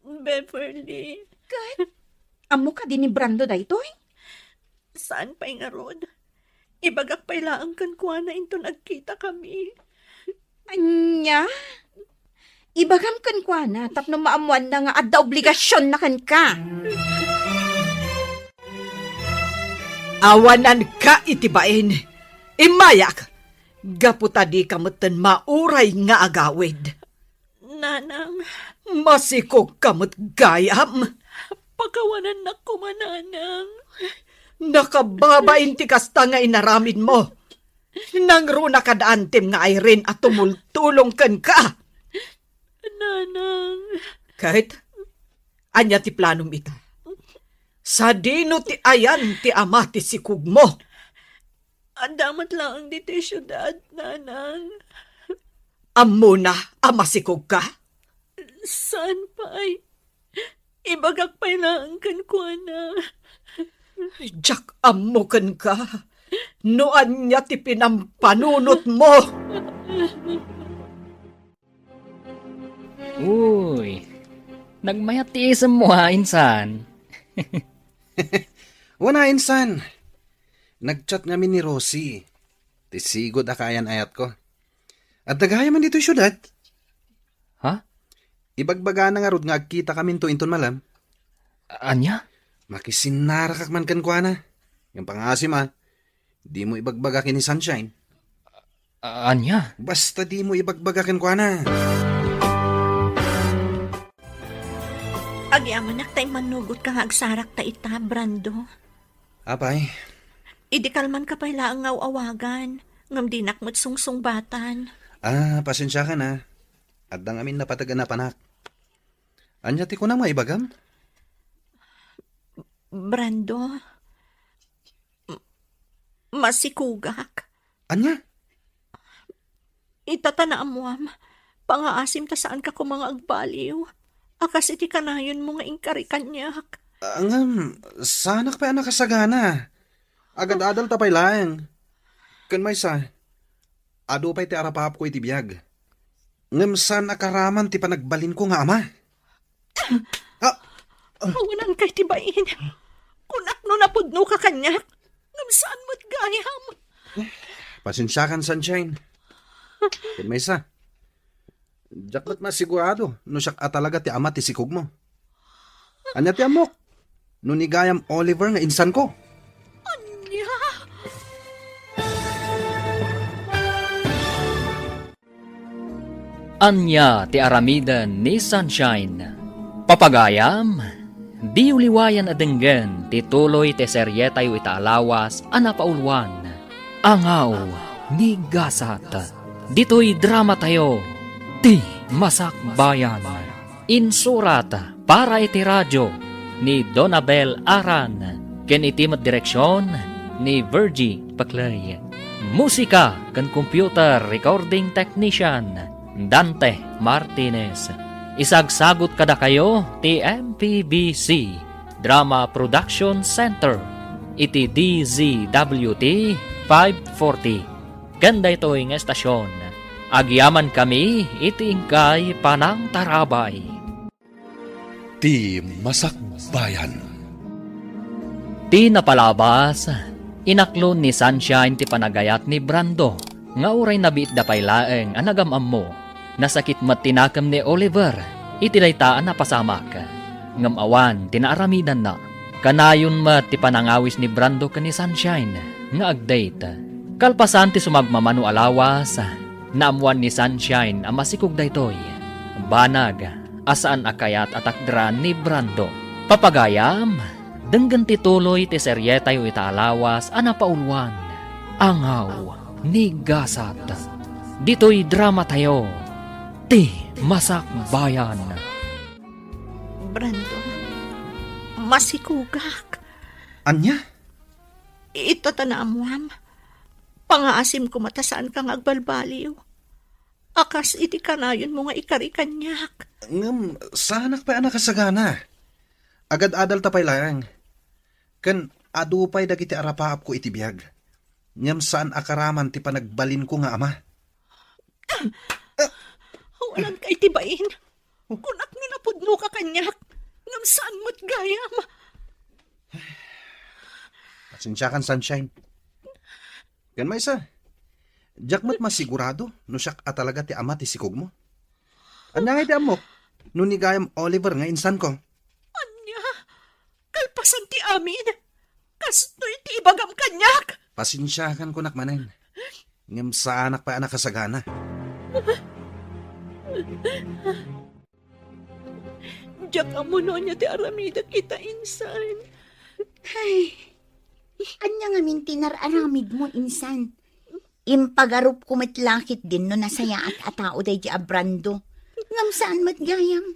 Beverly. Ket, ammo kadi ni Brando daytoy? Saan pay ngarud? Ibagak pay laeng kenkuana inton agkitakami. Ania? Ibagam kenkuana tapno maammoanna nga adda obligasionna kenka. Awananka iti bain. Immayak, gapu ta dika metten mauray nga agawid. Nanang. Masikogka met gayam. Pakawanannak koma, Nanang. Nakababain ti kasta nga inaramidmo. Nangruna kad antim nga Irene a tumultulong kenka. Nanang. Ket, ania ti planom ita? Sadino ti ayan ti ama ti sikogmo? Adda met laeng ditoy siudad, Nanang. Ammona a masikogka? Saan pay? Ibagak pay laeng kenkuana. Diak ammo kenka no ania ti pinampanunotmo. Uy, nagmayat ti isemmo, ha, insan? Wen a, insan. Nag-chat ngamin ni Rosie. Ti sigud a kaayan-ayatko. Adda gayam ditoy siudad. Ha? Ibagbagana ngarud nga agkitakaminto inton malem. Ania? Makisinnarakak man kenkuana. Ngem pangngaasim a, dimo ibagbaga ken ni Sunshine. A-, ania? Basta dimo ibagbaga kenkuana. Agyamanak ta immannugotka nga agsarakta ita, Brando. Apay? Idi kalmanka pay laeng nga aw-awagan, ngem dinak met sungsungbatan. Ah, pasensiakan a. Adda ngamin napateg a napanak. Ania ti kunam nga ibagam? Brando, m-, masikugak. Ania? Ita ta naammuam, pangaasim ta saanka koma nga agbaliw. A kas iti kanayonmo nga inkari kaniak. Ah, ngem, saanak pay a nakasagana. Agad-adal ta pay laeng. Ken maysa, adu pay ti arapaapko iti biag. Ngem saan a karaman ti panagbalinko nga ama. Ah! Awananka iti bain. Kunak no napudnoka kaniak, ngem saan met gayam. Pasensiakan, Sunshine. Ken maysa, diak met masigurado no siak a talaga ti ama ti sikogmo. Ania ti ammok? No ni gayam Oliver nga insanko? Ania? Ania ti aramiden ni Sunshine? Papagayam, diyo liwayan a denggen ti tuloy ti serietayo ita a lawas a napauluan, Angaw ni Gasat. Ditoy dramatayo, Ti Masakbayan. Insurat para iti radio ni Donabel Aran, ken iti met direksion ni Virgie Paclay. Musika ken computer recording technician, Dante Martinez. Isagsagut kadakayo ti M P B C Drama Production Center iti D Z W T five forty. Ken daytoy nga estasion, agyamankami iti inkay panangtarabay. Ti Masakbayan. Ti napalabas, inaklon ni Sunshine ti panagayat ni Brando nga uray nabiitda pay laeng a nagam-ammo. Nasakit met ti nakem ni Oliver iti dayta a napasamak, ngem awan ti naaramidanna. Kanayon met ti panangawis ni Brando ken ni Sunshine nga ag-date. Kalpasan ti sumagmamano a lawas, naammoan ni Sunshine a masikog daytoy. Banag a saan a kayat a takderan ni Brando. Papagayam, denggen ti tuloy ti serietayo ita a lawas a napauluan, Angaw ni Gasat. Ditoy dramatayo, Ti Masakbayan. Brando, masikugak. Ania? Ita ta naammuam, pangaasim koma ta saanka nga agbalbaliw. A kas iti kanayonmo nga ikari kaniak. Ngem saanak pay a nakasagana. Agad-adal ta pay laeng. Ken adu pay dagiti arapaapko iti biag. Ngem saan a karaman ti panagbalinko nga ama. Awananka iti bain. Kunak no napudnoka kaniak, ngem saan met gayam. Pasensiakan, Sunshine. Ken maysa, diak met masigurado no siak a talaga ti ama ti sikogmo. Ania ngay ti ammok no ni gayam Oliver nga insanko? Ania? Kalpasan ti amin, kastoy ti ibagam kaniak. Pasensiakan kunak manen. Ngem saanak pay a nakasagana. Diak ammo no ania ti aramidek ita, insan. Ay, ania ngamin ti nar-aramidmo, insan? Impagarupko met la ketdin no nasayaat a tao daydi a Brando. Ngem saan met gayam.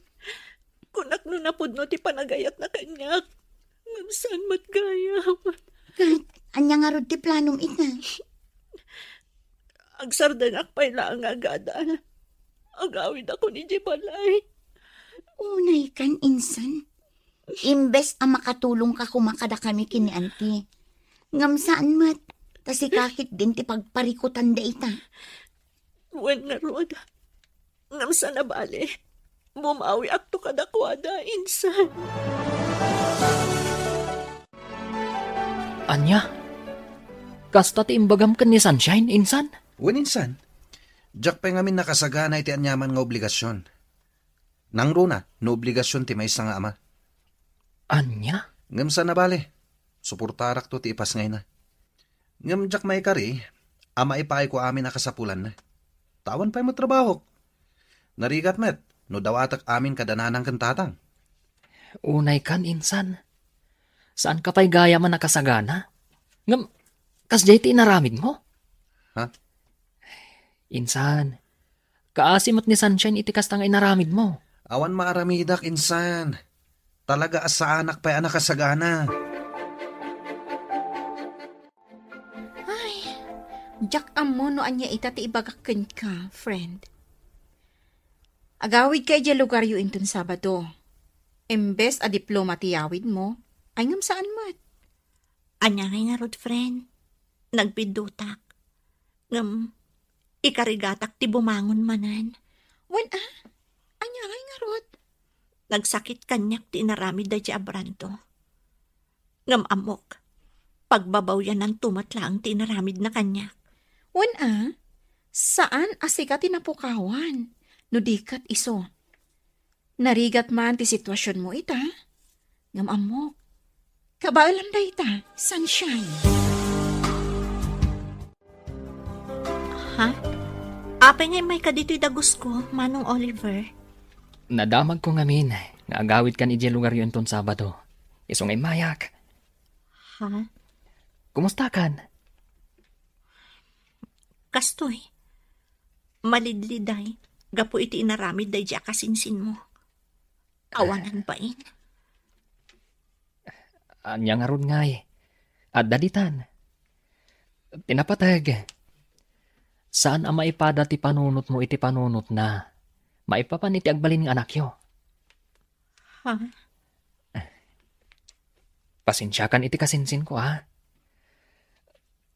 Kunak no napudno ti panagayatna kaniak. Ngem saan met gayam. Ket ania ngarud ti planom ita? Agsardenak pay laeng nga agadal. Agawidakon idiay balay. Unaykan, insan. Imbes a makatulongka koma kadakami ken ni Auntie. Ngem saan met, ta sika ketdin ti pagparikutan dayta. Wen ngarud, ngem saan a bale. Bumawiakto kadakuada, insan. Ania? Kasta ti imbagam ken ni Sunshine, insan? Wen, insan. Diak pay ngamin nakasagana iti aniaman nga obligasion. Nangruna no obligasion ti maysa nga ama. Ania? Ngem saan a bale, suportarakto ti ipasngayna. Ngem diak maikari a maipaayko amin a kasapulanna. Ta awan pay met trabahok. Narigat met no dawatek amin kada nanang ken tatang. Unaykan, insan. Saanka pay gayam a nakasagana? Ngem, kasdiay ti inaramidmo? Ha? Insan, kaasi met ni Sunshine iti kasta nga inaramidmo. Awan maaramidak, insan. Talaga a saanak pay a nakasagana. Diak ammo no ania ita ti ibagak kenka, friend. Agawidka idiay lugaryo inton Sabado. Imbes a diploma ti yawidmo, ay ngem saan met. Ania ngay ngarud, friend? Nagbiddutak. Ngem, ikarigatak ti bumangon manen. Wen a? Ania ngay ngarud? Nagsakit kaniak ti inaramid daydi a Brando. Ngem ammok, pagbabawyananto met laeng ti inaramidna kaniak. Wen a, saan a sika ti napukawan, no di ket isu. Narigat man ti situasionmo ita. Ngem ammok, kabaelam dayta, Sunshine. Ha? Apay nga immayka ditoy dagusko, Manong Oliver? Nadamagko ngamin nga agawidkan idiay lugaryo inton Sabado. Isu nga immayak. Ha? Kumustakan? Kastoy, malidliday gapu iti inaramid daydi a kasinsinmo. Awanan bain. Ania ngarud ngay? Adda ditan. Ti napateg. Saan a maipada ti panunotmo iti panunotna. Maipapan iti agbalin nga anakyo. Ha? Pasensiakan iti kasinsinko, ha?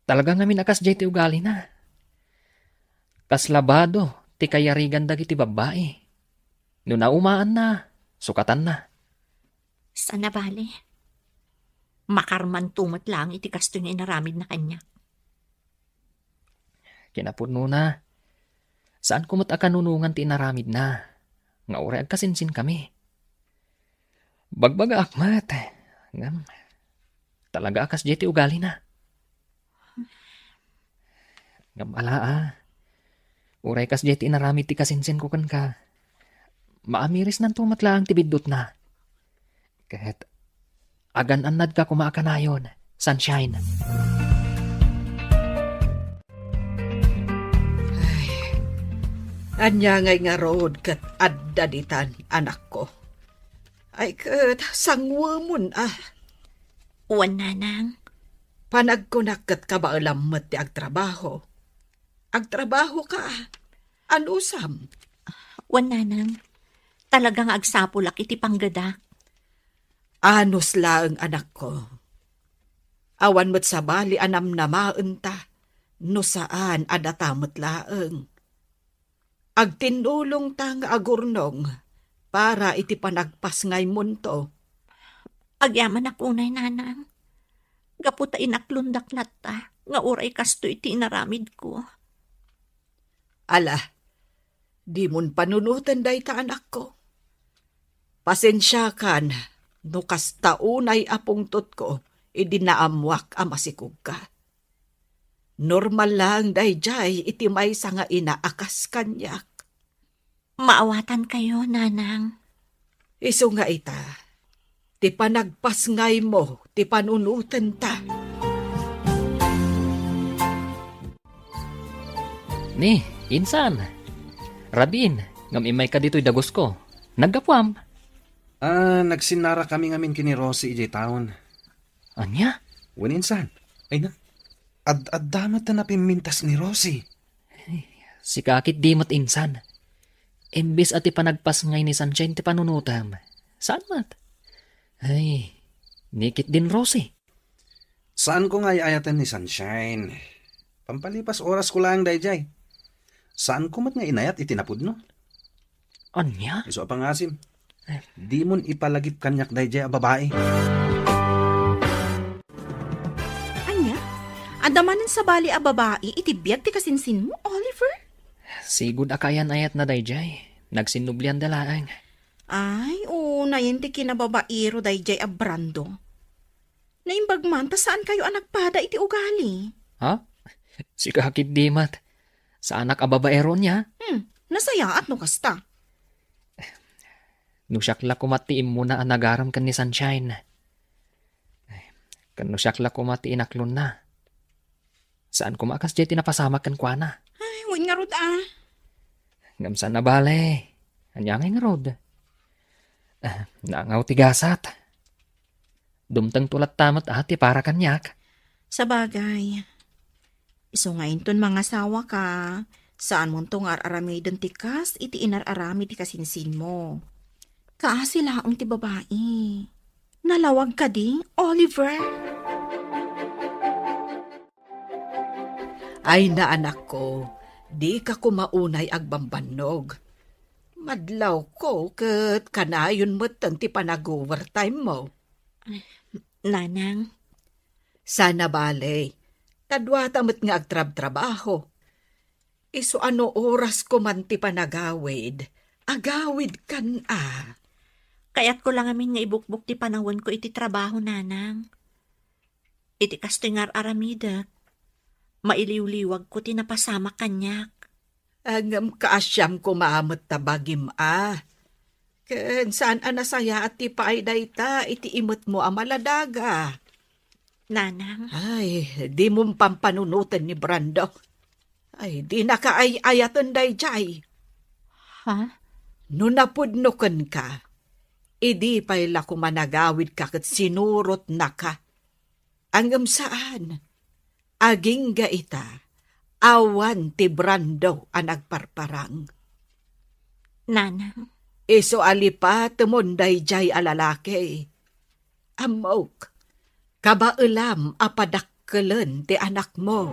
Talaga ngamin a kasdiay ti ugalina. Kasla bado ti kayarigan dagiti babbai. No naumaanna, sukatanna. Saan a bale. Makarmanto met laeng iti kastoy nga inaramidna kaniak. Kinapudnona, saanko met a kanunongan ti inaramidna nga uray agkasinsinkami. Bagbagaak met, ngem talaga a kasdiay ti ugalina. Ngem ala a, uray kasdiay ti inaramid ti kasinsinko kenka, maamirisnanto met laeng ti biddutna. Ket agan-annadka koma a kanayon, Sunshine. Ay, ania ngay ngarud ket adda ditan, anakko? Ay ket, sangwemon a. Wen, nanang. Panagkunak ket kabaelam met ti agtrabaho. Agtrabahoka. Anusam? Wen, nanang. Talaga nga agsapulak iti panggedak. Anus laeng, anakko. Awan met sabali a namnamaenta, no saan a data met laeng. Agtinnulongta nga agurnong para iti panagpasngaymonto. Agyamanak unay, nanang. Gapu ta inaklondak latta nga uray kastoy ti inaramidko. Ala, dimon panunoten dayta, anakko. Pasensiakan no kasta unay a pungtotko idi naammoak a masikogka. Normal laeng daydiay iti maysa nga ina a kas kaniak. Maawatankayo, nanang. Isu nga ita, ti panagpasngaymo ti panunotenta. Ni, insan. Rabiin, ngem immayka ditoy dagusko. Naggapuam? Ah, nagsinnarakami ngamin ken ni Rosie idiay town. Ania? Wen, insan. Ay na, ad-adda met ta napimmintas ni Rosie. Ay, sika ketdi met, insan. Imbes a ti panagpasngay ni Sunshine ti panunotam. Saan met? Ay, ni ketdin Rosie. Saanko nga ay-ayaten ni Sunshine. Pampalipas orasko laeng daydiay. Saanko met nga inayat iti napudno. Ania? Isu a pangasim. Eh. Dimon ipalagip kaniak daydiay a babai. Ania? Adda manen sabali a babai iti biag ti kasinsinmo, Oliver? Sigud a kaayan-ayatna daydiay. Nagsinnublianda laeng. Ay, unayen ti kinababairo daydiay a Brando. Naimbag man ta saankayo a nagpada iti ugali. Ha? Sika ketdi met. Saanak a babaero nia? Hmm, nasayaat no kasta. No siak la koma ti immuna a nagaram ken ni Sunshine. Ken no siak la koma ti inaklonna. Saan koma a kasdiay ti napasamak kenkuana. Ay, wen ngarud a. Ngem saan a bale. Ania ngay ngarud? Ah, naangaw ti gasat. Dumtengto latta met a ti para kaniak. Sabagay. Isu nga inton mangasawaka, saanmonto nga ar-aramiden ti kas iti inar-aramid ti kasinsinmo. Kaasi laeng ti babai. Nalawag kadi, Oliver? Ay, naanakko, dika koma unay agbambannog. Madlawko ket kanayon metten ti panag-overtime mo. Nanang. Sana bale, ta duata met nga agtrabtrabaho. Isu a no orasko man ti panagawid, agawidkan a. Kayatko la ngamin nga ibukbok ti panawenko iti trabaho, nanang. Iti kastoy nga ar-aramidek, mailiwliwagko ti napasamak kaniak. Ngem kaasiam koma met ta bagim a. Ken saan a nasayaat ti paay dayta iti imetmo a maladaga. Nanang. Ay, dimon pampanunoten ni Brando. Ay, dinaka ay-ayaten daydiay. Ha? No napudno kenka, idi pay la koma nagawidka ket sinurotnaka. Ngem saan. Agingga ita, awan ti Brando a nagparparang. Nanang. Isu a lipatemon daydiay a lalaki. Ammok, kabaelam a padakkelen ti anakmo.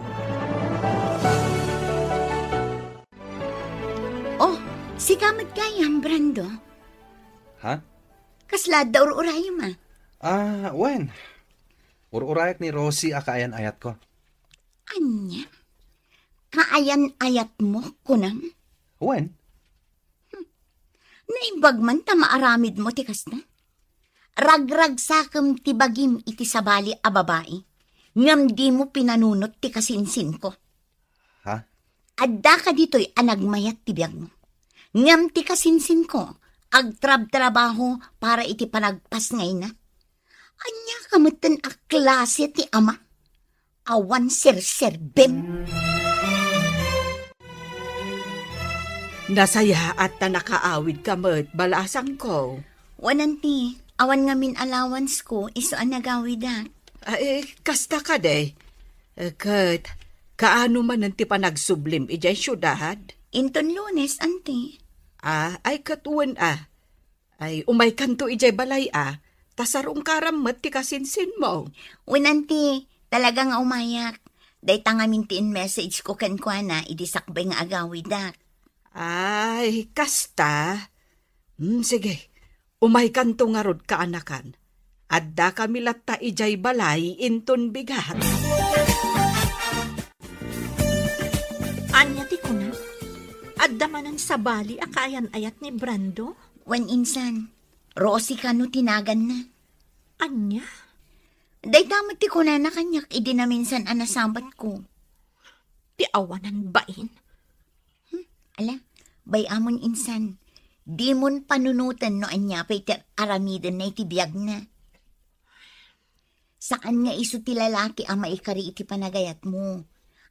Oh, sika met gayam, Brando. Ha? Kasla adda ur-urayem a? Ah, wen. Ur-urayak ni Rosie a kaayan-ayatko. Ania? Kaayan-ayatmo, kunam? Wen. Naimbag man ta maaramidmo ti kasta. Ragragsakem ti bagim iti sabali a babai, ngem dimo pinanunot ti kasinsinko. Ha? Adda kaditoy a nagmayat ti biagmo. Ngem ti kasinsinko, agtrabtrabaho para iti panagpasngayna. Ania ka metten a klase ti ama? Awan serserbim. Nasayaat ta nakaawidka met, balasangko. Wen, anti, awan ngamin allowance ko, isu a nagawidak. Ay, kasta kadi. Eh, ket, kaano manen ti panagsublim idiay siudad? Inton Lunes, anti. Ah, ay, ket wen a. Ay, umaykanto idiay balay a, ta sarungkaram met ti kasinsinmo. Wen, anti, talaga nga umayak. Dayta ngamin ti in-message ko kenkuana idi sakbay nga agawidak. Ay, kasta? Hmm, sige, umaykanto ngarud, kaanakan. Addakami latta idiay balay inton bigat. Ania ti kuna? Adda manen sabali a kaayan-ayat ni Brando? Wen, insan, Rosie kano ti naganna. Ania? Dayta met ti kunana kaniak idi naminsan a nasabatko. Ti awanan bain. Hmm, ala, bay-amon insan. Dimon panunoten no ania pay ti aramidenna iti biagna. Saan nga isu ti lalaki a maikari iti panagayatmo.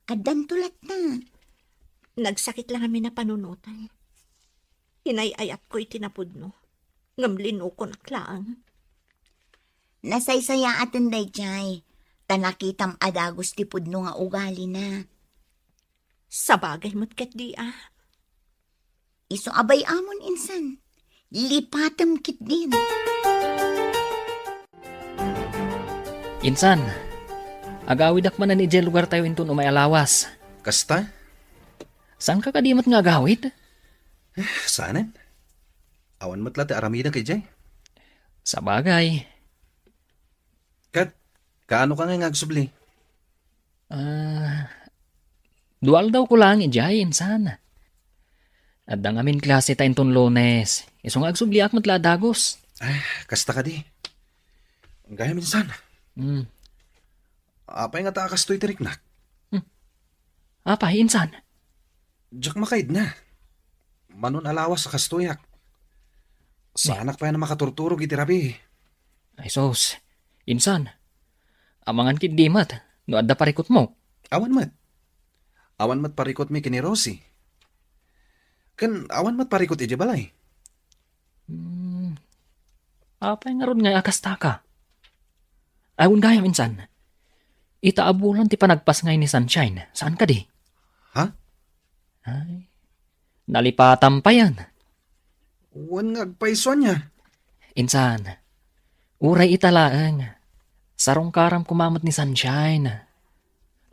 Addanto latta. Nagsakit la ngamin a panunotan. Inay-ayatko iti napudno, ngem linukonak laeng. Nasaysayaaten daydiay, ta nakitam a dagus ti pudno nga ugalina. Sabagay met ketdi a. Isu a bay-amon insan. Lipatem ketdin. Insan, agawidak manen idiay lugartayo inton umay a lawas. Kasta? Saanka kadi met nga agawid? Eh, saanen. Awan met la ti aramidek idiay. Sabagay. Ket, kaano ka nga agsubli? Ah, dua aldawko laeng idiay, insan. Adda ngamin klase ta inton Lunes. Isu nga agsubliak met la a dagus. Ah, kasta kadi. Gayam, insan. Hmm. Apay ngata a kastoy ti riknak? Hmm. Apay, insan? Diak makaidna. Manon a lawas a kastoyak. Saanak pay a makaturturog iti rabii. Ay sus, insan. Amangan ketdi met no adda parikutmo. Awan met. Awan met parikutmi ken ni Rosie. Ken awan met parikut idiay balay. Hmm. Apay ngarud ngay a kastaka? Ay, wen gayam, insan. Ita a bulan ti panagpasngay ni Sunshine, saan kadi? Ha? Ay, nalipatam payen. Wen nga agpayso ania? Insan, uray ita laeng. Sarungkaram koma met ni Sunshine.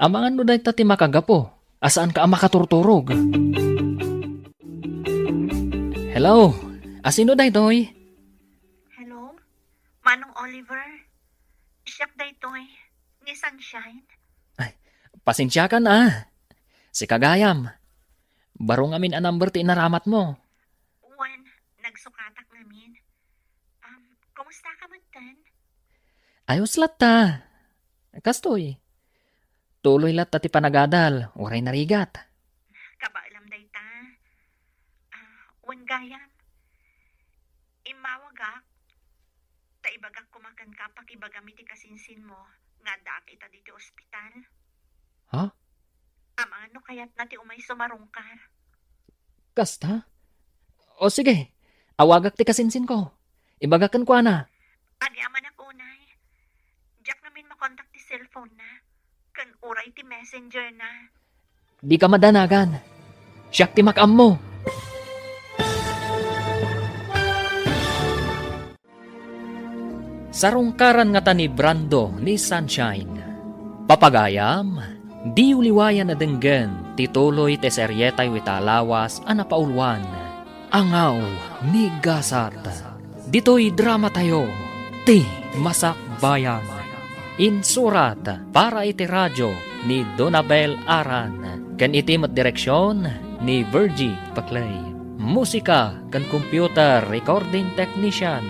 Amangan no dayta ti makagapu a saanka a makaturturog. Hello, asino daytoy? Hello, Manong Oliver. Siak daytoy, ni Sunshine. Ay, pasensiakan a. Sika gayam. Baro ngamin a number ti inaramatmo. Wen, nagsukatak ngamin. Um, kumusta ka metten? Ayos latta. Kastoy. Tuloy latta ti panagadal, uray narigat. Kabaelam dayta. Ah, wen gayam. Immawagak, ta ibagak koma kenka pakibagam iti kasinsinmo nga addaak ita ditoy ospital. Ha? Amangan no kayatna ti umay sumarungkar. Kasta? O sige, awagak ti kasinsinko. Ibagak kenkuana. Agyamanak unay. Diak ngamin makontak ti cellphone na, ken uray ti messenger na. Dika madanagan. Siak ti makaammo. Sarungkaran ngata ni Brando ni Sunshine. Papagayam, diyo liwayan a denggen ti tuloy ti serietayo ita a lawas a napauluan, Angaw ni Gasat. Ditoy dramatayo, Ti Masakbayan. Insurat para iti radio ni Donabel Aran, ken iti met direksion ni Virgie Paclay. Musika ken computer recording technician,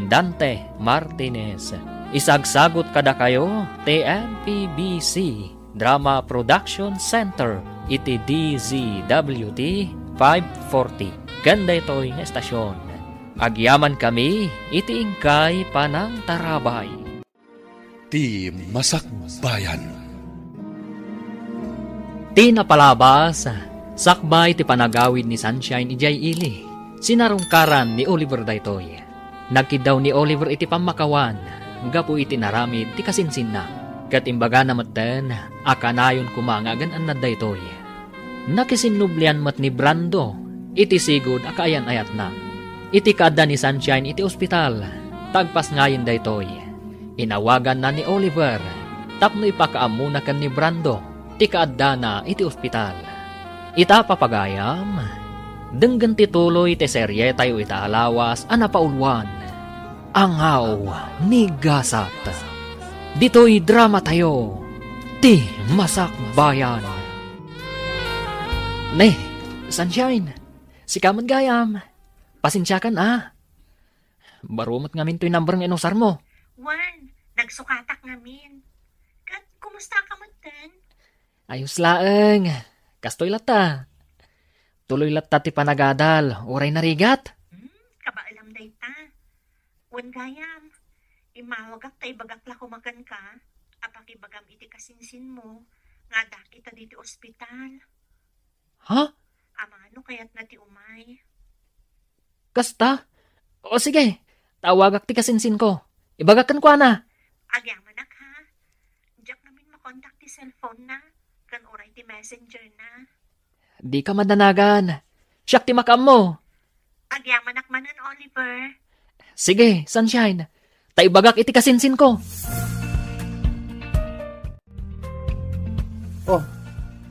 Dante Martinez. Isagsagut kadakayo ti M P B C Drama Production Center iti D Z W T five forty. Ken daytoy nga estasion, agyamankami iti inkay panangtarabay. Ti Masakbayan. Ti napalabas, sakbay ti panagawid ni Sunshine idiay ili, sinarungkaran ni Oliver daytoy. Nagkiddaw ni Oliver iti pammakawan gapu iti inaramid ti kasinsinna, ket imbagana metten a kanayon koma nga agan-annad daytoy. Nakisinnublian met ni Brando iti sigud a kaayan-ayatna. Iti kaadda ni Sunshine iti ospital, ta agpasngayen daytoy, inawaganna ni Oliver tapno ipakaammona ken ni Brando ti kaaddana iti ospital. Ita, papagayam, denggen ti tuloy ti serietayo ita a lawas a napauluan, Angaw ni Gasat. Ditoy dramatayo, Ti Masakbayan. Ne, Sunshine, sika met gayam. Pasensiakan a. Baro met ngamin toy number nga inusarmo. Wen, nagsukatak ngamin. Ket kumusta ka metten? Ayos laeng. Kastoy latta. Tuloy latta ti panagadal, uray narigat. Hmm, kabaelam dayta. Wen gayam, immawagak ta ibagak la koma kenka a pakibagam iti kasinsinmo nga addaak ita ditoy ospital. Ha? Amangan no kayatna ti umay. Kasta? O sige, tawagak ti kasinsinko. Ibagak kenkuana. Agyamanak, ha? Diak ngamin makontak ti cellphone na, ken uray ti messenger na. Dika madanagan. Siak ti makaammo. Agyamanak manen, Oliver. Sige, Sunshine. Ta ibagak iti kasinsinko. Oh,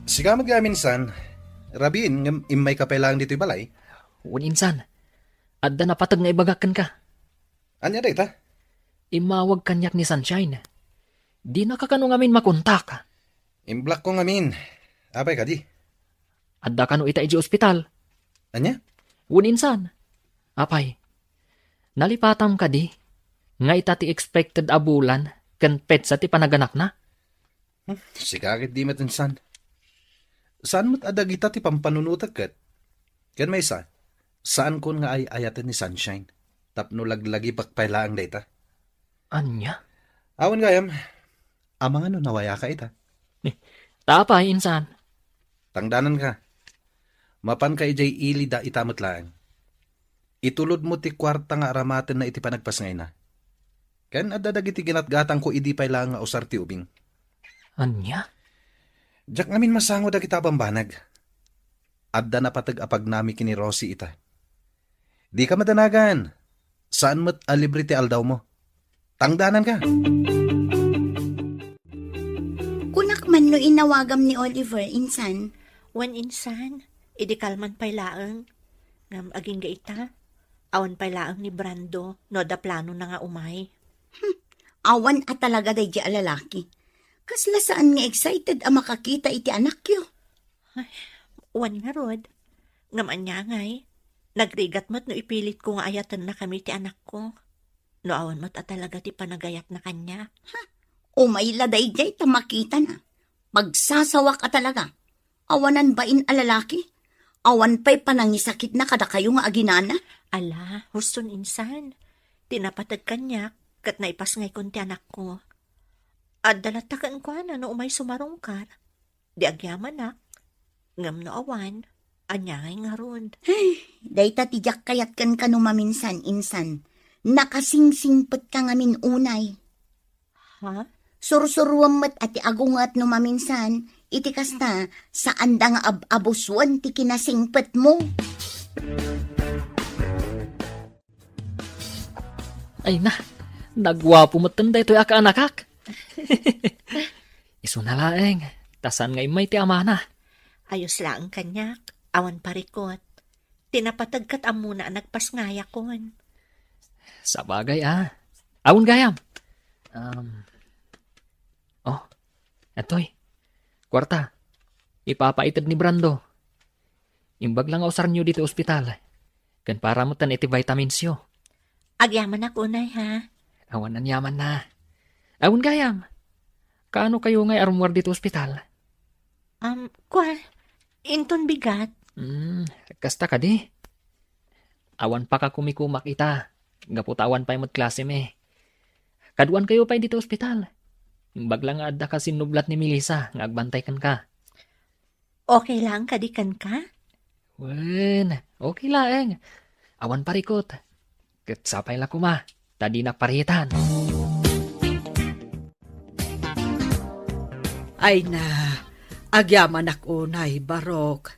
sika met gayam, insan. Rabiin ngem immayka pay laeng ditoy balay? Wen, insan. Adda napateg nga ibagak kenka. Ania dayta? Immawag kaniak ni Sunshine. Dinaka kano ngamin makontak. Imblockko ngamin. Apay kadi? Adda kano ita idiay ospital? Ania? Wen, insan. Apay, nalipatam kadi nga ita ti expected a bulan ken petsa ti panaganakna? Hmm, sika ket di met, insan. Saan met a dagita ti pampanunotek ket? Ken maysa, saankon nga ay-ayaten ni Sunshine tapno laglagipek pay laeng dayta. Ania? Awan gayam, amangan no nawayaka ita. Eh, ta apay, insan? Tangdananka. Mapanka idiay ili dayta met laeng. Itulodmo ti kuarta nga aramatenna iti panagpasngayna. Ken adda dagiti ginatgatangko idi pay laeng nga usar ti ubing. Ania? Diak ngamin masango dagita a bambanag. Adda napateg a pagnami ken ni Rosie ita. Dika madanagan. Saan met a libre ti aldawmo. Tangdananka. Kunak man no inawagam ni Oliver, insan. Wen insan, idi kalman pay laeng. Ngem agingga ita, awan pay laeng ni Brando no adda planona nga umay. Hmm, awan a talaga daydi a lalaki. Kasla saan nga excited a makakita iti anakyo. Ay, wen ngarud. Ngem ania ngay, nagrigat met no ipilitko nga ayatennakami ti anakko. No awan met a talaga ti panagayatna kaniak. Ha? Umay la daydiay ta makitana. Pagsasawak a talaga. Awanan bain a lalaki. Awan pay panangisakitna kadakayo nga aginana. Ala, huston insan. Ti napateg kaniak, ket naipasngaykon ti anakko. Adda latta kenkuana no umay sumarungkar. Di agyamanak, ngem no awan, ania ngay ngarud? Ay, dayta ti diak kayat kenka no maminsan, insan. Nakasingsingpetka ngamin unay. Ha? Sursuruem met a ti agunget no maminsan, iti kasta, saanda nga ab-abusen ti kinasingpetmo. Ay na, naguapo metten daytoy a kaanakak. Isuna laeng, ta saan nga immay ti amana. Ayos laeng kaniak, awan parikot. Ti napateg ket ammona a nagpasngayakon. Sabagay, a. Awan gayam. Um, oh, atoy. Kuarta. Ipapaited ni Brando. Imbag la nga usaryo ditoy ospital. Ken para metten iti vitaminsyo. Agyamanak unay, ha? Awan aniamanna. Awan gayam. Kaano kayo ngay a rummuar ditoy ospital? Um, kua, inton bigat. Hmm, kasta kadi. Awan pakakumikumak ita. Gapu ta awan pay met klasemi. Kaduan kayo pay ditoy ospital. Imbag la nga adda ka sinnublat ni Melissa nga agbantay kenka. Okay lang kadi kenka? Wen, okay laeng. Awan parikot. Ket sapay la koma, ta dinak paritan. Ay na, agyamanak unay, Barok.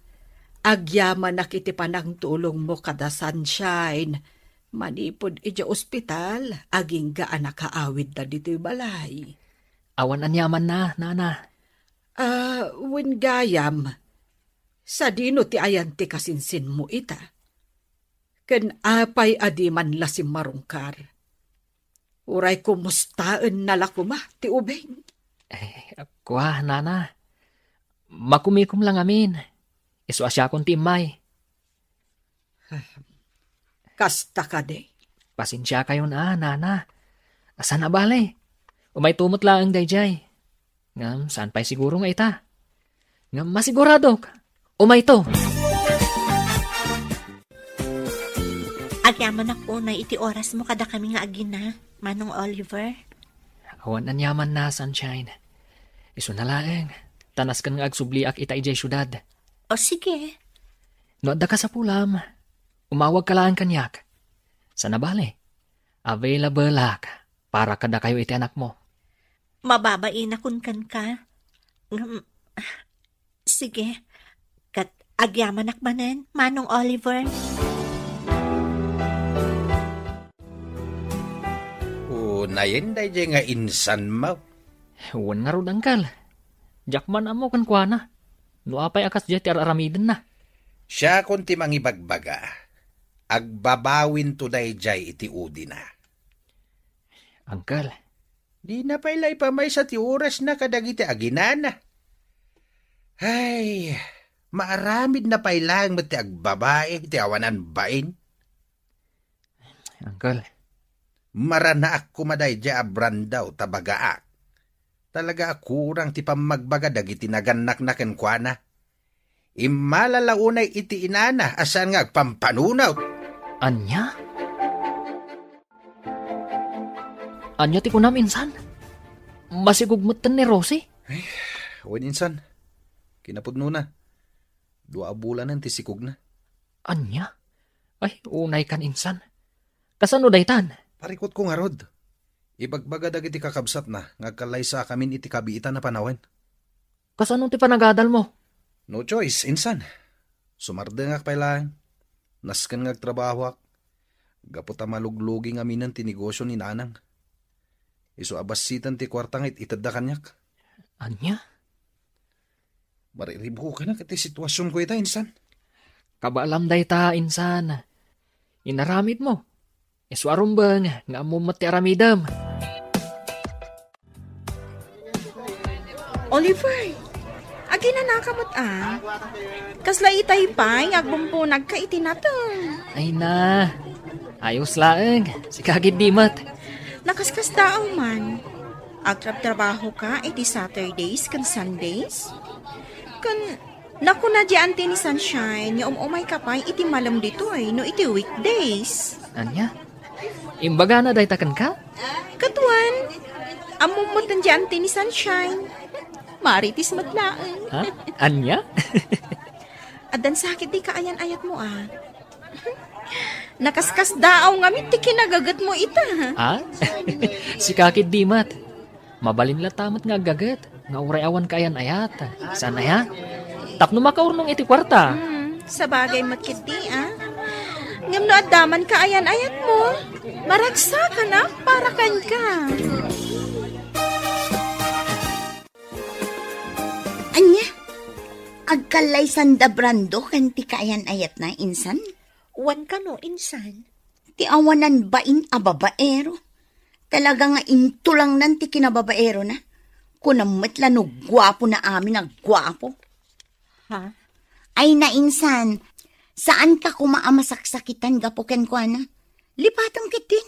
Agyamanak iti panangtulongmo kada Sunshine. Manipud idiay ospital, agingga a nakaawidda ditoy balay. Awan aniamanna, nana. Ah, wen gayam, sadino ti ayan ti kasinsinmo ita? Ken apay a di man la simmarungkar? Uray kumustaenna la koma ti ubing? Eh, kua, nana. Makumikom lang amin. Isu a siakon ti immay. Kasta kadi. Pasensiakayon a, nana. Saan a bale. Umayto met laeng daydiay. Ngem saan pay siguro nga ita. Ngem masiguradok, umayto. Agyamanak unay iti orasmo kadakami nga agina, Manong Oliver. Awan aniamanna, Sunshine. Isuna laeng, ta nasken nga agsubliak ita idiay siudad. O, sige. No adda kasapulam, umawagka laeng kaniak. Saan a bale, available-ak para kadakayo iti anakmo. Mababainakon kenka. Ngem, sige. Ket agyamanak manen, Manong Oliver. Unayen daydiay nga insanmo. Wen ngarud, Uncle. Diak man ammo kenkuana no apay a kasdiay ti ar-aramidenna. Siakon ti mangibagbaga. Agbabawinto daydiay iti udina. Uncle. Dina pay la ipamaysa ti orasna kadagiti aginana. Ay, maaramidna pay laeng met ti agbabain ti awanan bain. Uncle. Maranaak koma daydiay a Brando ta bagaak. Talaga a kurang ti pammagbaga dagiti nagannakna kenkuana. Immala la unay iti inana a saan nga agpampanunot. Ania? Ania ti kunam, insan? Masigug metten ni Rosie? Ay, wen, insan. Kinapudnona. Dua a bulanen ti sikugna. Ania? Ay, unay kan, insan. Kasano daytan? Parikutko ngarud. Ibagbaga dagiti kakabsatna nga agkallaysakamin iti kabiitan a panawen. Kasano ti panagadalmo? No choice, insan. Sumardengak pay laeng. Nasken nga agtrabahoak. Gapu ta maluglugi ngaminen ti negosio ni Nanang. Isu a bassiten ti kuarta nga it-itedda kaniak. Ania? Mariribukanak iti situasionko ita, insan. Kabaalam dayta, insan. Inaramidmo. Isu a rumbeng nga ammom met ti aramidem. Oliver, aginanaka met a. Kasla itay pay nga agbumpunagka iti nateng. Ay na, ayos laeng. Sika ketdi met. Nakaskasdaaw man. Agtrabtrabahoka iti Saturdays ken Sundays? Ken nakuna di anti ni Sunshine nga um-umayka pay iti malem ditoy no iti weekdays. Ania? Imbagana dayta kenka? Katuan, ammom met ti anti ni Sunshine. Marites met laeng. Ha? Ania? Addan sakit di kaayan-ayatmo a. Nakaskasdaaw ngamin ti kinagagetmo ita. Ha? Sika ketdi met. Mabalin latta met nga aggaget, nga uray awan kaayan-ayat. Saan aya? Tapno makaurnong iti kuarta. Hmm, sabagay met ketdi, a. Ngem no adda man kaayan-ayatmo, maragsakanak para kenka. Ania? Agkallaysanda Brando ken ti kaayan-ayatna, insan? Wen kano, insan? Ti awanan bain a babaero. Talaga nga intulangnan ti kinababaerona. Kunam met la no guapo na amin a guapo. Ha? Ay, nainsan, saanka koma a masaksakitan gapu kenkuana. Lipatem ketdin.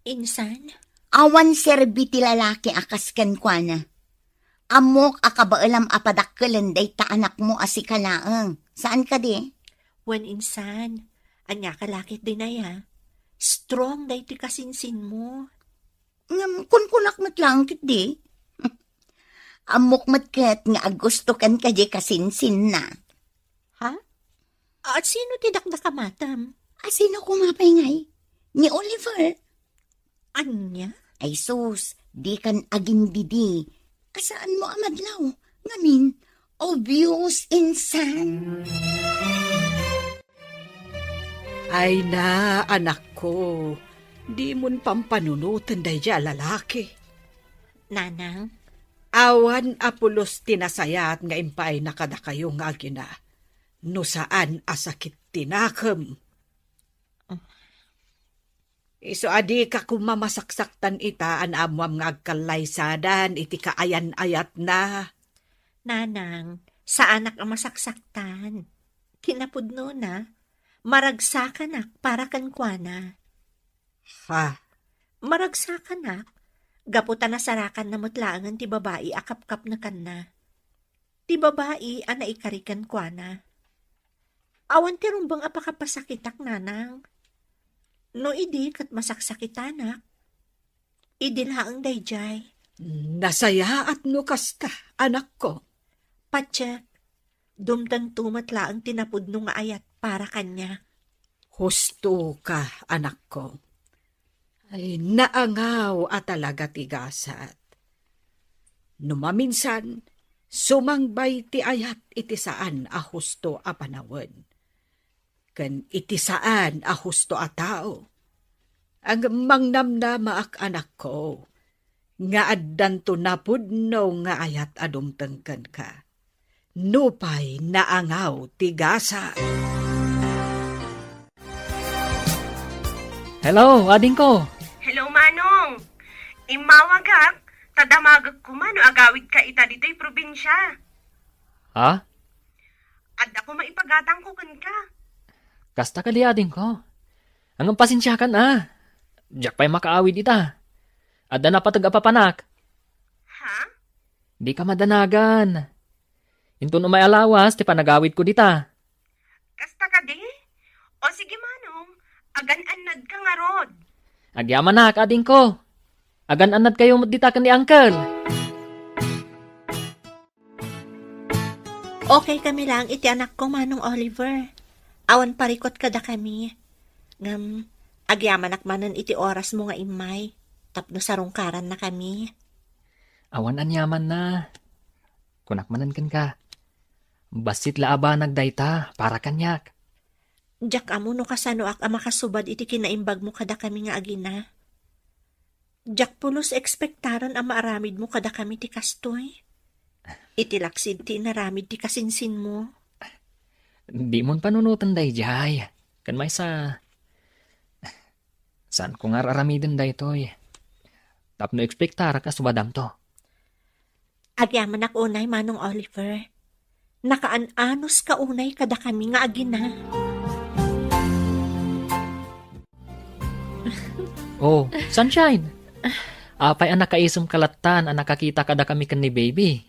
Insan? Awan serbi ti lalaki a kas kenkuana. Ammok a kabaelam a padakkelen dayta anakmo a sika laeng. Saan kadi? Wen, insan, ania ka lakit dinaya? Strong daytoy kasinsinmo. Ngem kunkunak met laeng ketdi. Ammok met ket nga agustokan kadi kasinsinna. Ha? At sino ti dakdakamatam? A sino koma pay ngay? Ni Oliver. Ania? Ay sus, dikan agindidi. Kasaanmo a madlaw. Ngamin, obvious insan. Ay na, anakko, dimon pampanunoten daydiay a lalaki. Nanang? Awan a pulos ti nasayaat nga impaayna kadakayo nga agina, no saan a sakit ti nakem. Isu a dika koma masaksaktan ita a naammoam nga agkallaysadan iti kaayan-ayatna. Nanang, saanak a masaksaktan. Kinapudnona, maragsakanak para kenkuana. Ha? Maragsakanak, gapu ta nasarakanna met laengen ti babai a kapkapnekanna. Ti babai a naikari kenkuana. Awan ti rumbeng a pakapasakitak, nanang. No idi ket masaksakitanak, idi laeng daydiay. Nasayaat no kasta, anakko. Patiek, dumtengto met laeng ti napudno nga ayat para kaniak. Husto ka, anakko. Ay, naangaw a talaga ti gasat. No maminsan, sumangbay ti ayat iti saan a husto a panawen, ken iti saan a husto a tao. Ngem mangnamnamaak, anakko, nga addanto napudno nga ayat a dumteng kenka, nupay naangaw ti gasat. Hello, adingko. Hello, Manong. Immawagak, ta damagek koma no agawidka ita ditoy probinsia. Ha? Adda koma ipagatangko kenka. Kasta kadi, adingko. Ngem pasensiakan a. Diak pay makaawid ita. Adda napateg a papanak. Ha? Dika madanagan. Inton umay a lawas ti panagawidko dita. Kasta kadi? O sige, Manong, agan-annadka ngarud. Agyamanak, adingko. Agan-annadkayo met dita ken ni Uncle. Okay kami laeng iti anakko, Manong Oliver. Awan parikut kadakami. Ngem, agyamanak manen iti orasmo nga immay. tapno sarungkarannakami. Awan aniamanna. Kunak manen kenka, bassit la a banag dayta para kaniak. Diak ammo no kasanoak a makasubad iti kinaimbagmo kadakami nga agina. Diak pulos ekspektaren a maaramidmo kadakami ti kastoy. Iti laksid ti inaramid ti kasinsinmo. Dimon panunoten daydiay. Ken maysa, saanko nga ar-aramiden daytoy. Tapno ekspektarak a subadamto. Agyamanak unay, Manong Oliver. Nakaan-anos ka unay kadakami nga agina. Oh, Sunshine! Apay a nakaisem ka lattan a nakakita kadakami ken ni Baby?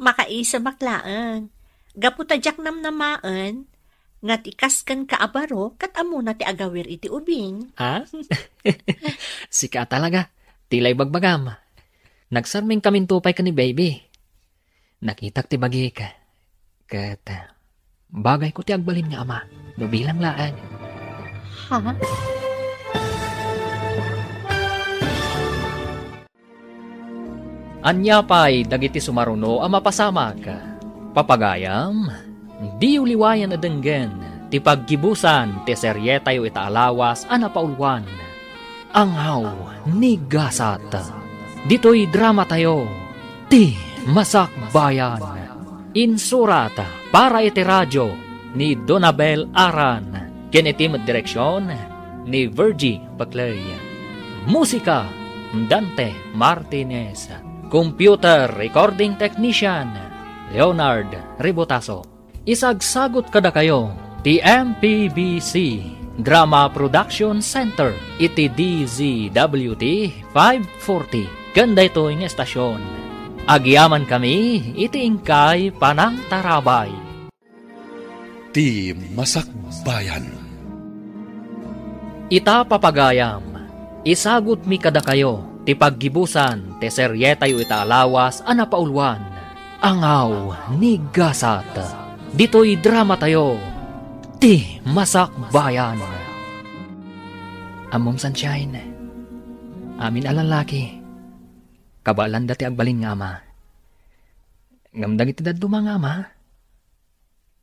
Makaisemak laeng. Gapu ta diak namnamaen, nga ti kas kenka a baro ket ammona ti agawir iti ubing. Ha? Sika talaga. Tila ibagbagam. Nagsarmingkaminto pay ken ni Baby. Nakitak ti bagik. Ket bagayko ti agbalin nga ama. No bilang laeng. Ha? Ania pay dagiti sumaruno a mapasamak? Papagayam, diyo liwayan a denggen ti paggibusan ti serietayo ita a lawas a napauluan, Angaw ni Gasat. Ditoy dramatayo, Ti Masakbayan. Insurat para iti radio ni Donabel Aran, ken iti met direksion ni Virgie Paclay. Musika, Dante Martinez. Computer recording technician, Leonard Ribotazo. Isagsagut kadakayo ti M P B C Drama Production Center iti D Z W T five forty ken daytoy nga estasion. Agyamankami iti inkay panangtarabay. Ti Masakbayan. Ita, papagayam, isagutmi kadakayo ti paggibusan ti serietayo ita a lawas a napauluan, Angaw ni Gasat. Ditoy dramatayo, Ti Masakbayan. Ammom, Sunshine, amin a lallaki, kabaelanda ti agbalin nga ama. Ngem dagiti dadduma nga ama,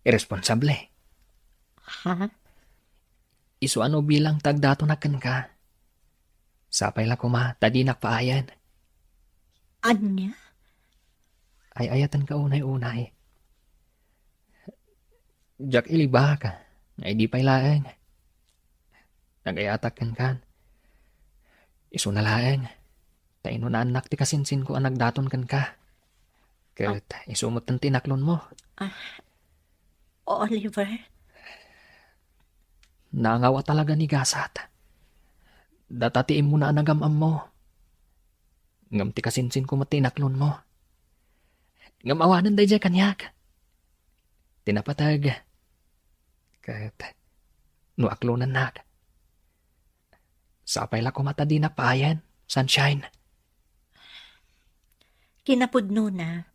irresponsable. Ha? Isu a no bilang ta agdatonak kenka. Sapay la koma ta dinak paayen. Ania? Ay-ayatenka unay-unay. Diak ilibak nga idi pay laeng. Nagayatak kenkan. Isuna laeng ta inunaannak ti kasinsinko a nagdaton kenka. Ket isu met ti inaklonmo. Ah, Oliver? Nangaw a talaga ni Gasat. Data ti immuna a nagam-ammo. Ngem ti kasinsinko met ti inaklonmo. Ngem awanen daydiay kaniak. Ti napateg. Ket no aklonennak, sapay la koma ta dinak paayen, Sunshine. Kinapudnona,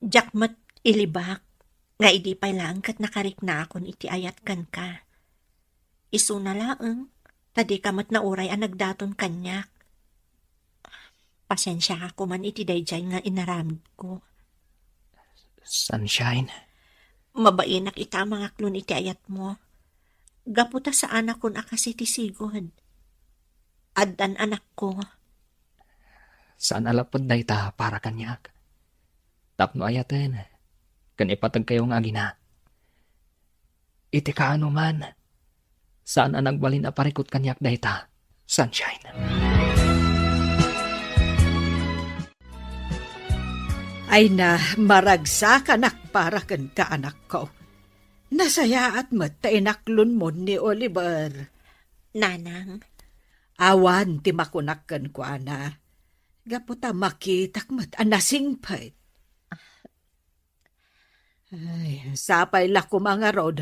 diak met ilibak nga idi pay laeng ket nakariknaakon iti ayat kenka. Isuna laeng, ta dika met nauray a nagdaton kaniak. Pasensiaka koman iti daydiay nga inaramidko. Sunshine. Mabainak ita a mangaklon iti ayatmo. Gapu ta saanakon a kas iti sigud. Addan anakko. Saan a lapud dayta para kaniak. Tapno ayaten, ken ipategkayo nga agina. Iti kaanoman, saan a nagbalin a parikut kaniak dayta, Sunshine. Ay na, maragsakanak para kenka, anakko. Nasayaat met ta inaklonmon ni Oliver. Nanang. Awan ti makunak kenkuana. Gapu ta makitak met a nasingpet. Ay, sapay la koma ngarud,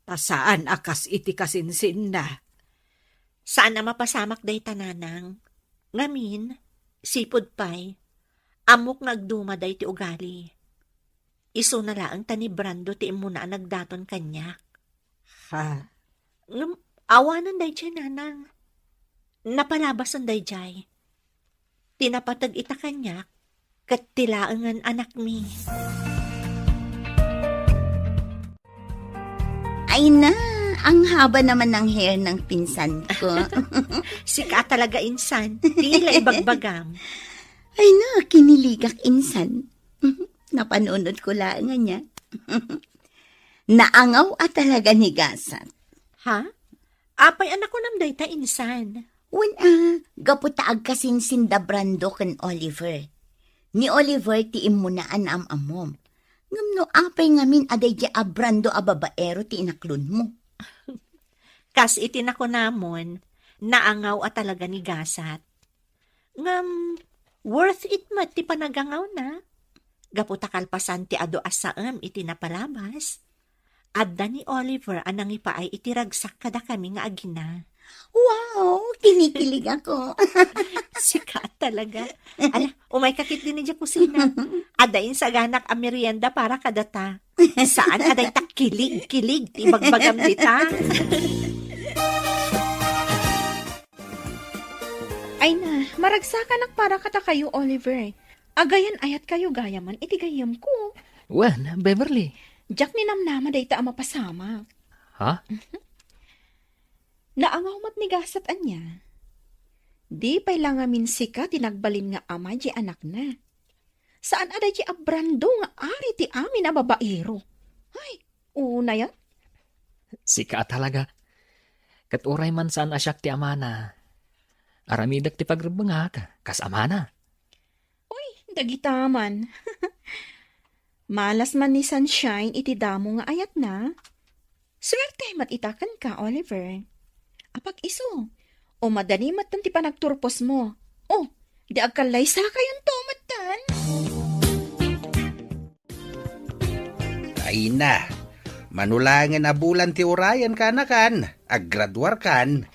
ta saan a kas iti kasinsinna. Saan a mapasamak dayta, Nanang. Ngamin, sipud pay, ammok nga agduma dayta ugali. Isuna laeng ta ni Brando ti immuna a nagdaton kaniak. Ha? Ngem, awanen daydiay, Nanang. Napalabasen daydiay. Ti napateg ita kaniak, ket ti laengen anakmi. Ay na, ang haba naman ng hair ng pinsan ko. Sika talaga, insan. Tila ibagbagam. Ay na, kiniligak, insan. Napanunod ko lang niya. Naangaw a talaga ni Gasat. Ha? Apay a nakunam dayta, insan? Wen a, gapu ta agkasinsinda Brando ken Oliver. Ni Oliver ti immuna a naam-ammom. Ngem no apay ngamin a daydi a Brando a babaero ti inaklonmo? Kas iti nakunamon, naangaw a talaga ni Gasat. Ngem, worth it met ti panagangawna. Gapu ta kalpasan ti adu a saem iti napalabas, adda ni Oliver a nangipaay iti ragsak kadakami nga agina. Wow! Kinikilig ako. Sika talaga. Ala, umayka ketdi idiay kusina. Adda insaganak a merienda para kadata. Saan a dayta kilig-kilig ti ibagbagam dita. Ay na, maragsakanak para kadakayo, Oliver. Agayan-ayatkayo gayamen iti gayyemko. Wen, Beverly. Diak ninamnama dayta a mapasamak. Ha? Naangaw met ni Gasat ania. Di pay la ngamin sika ti nagbalin nga ama di anakna. Saan a daydi a Brando nga ari ti amin a babaero. Ay, unay a. Sika a talaga. Ket uray man saan a siak ti amana, aramidek ti pagrebbengak kas amana. Uy, dagita man. Malas man ni Sunshine iti damo nga ayatna. Suerte met ita kenka, Oliver. Apag-isu, o madani met ti panagturposmo. O, di agkallaysakayonto metten. Ay na, mano laengen a bulan ti urayen, kaanakan, aggraduarkan.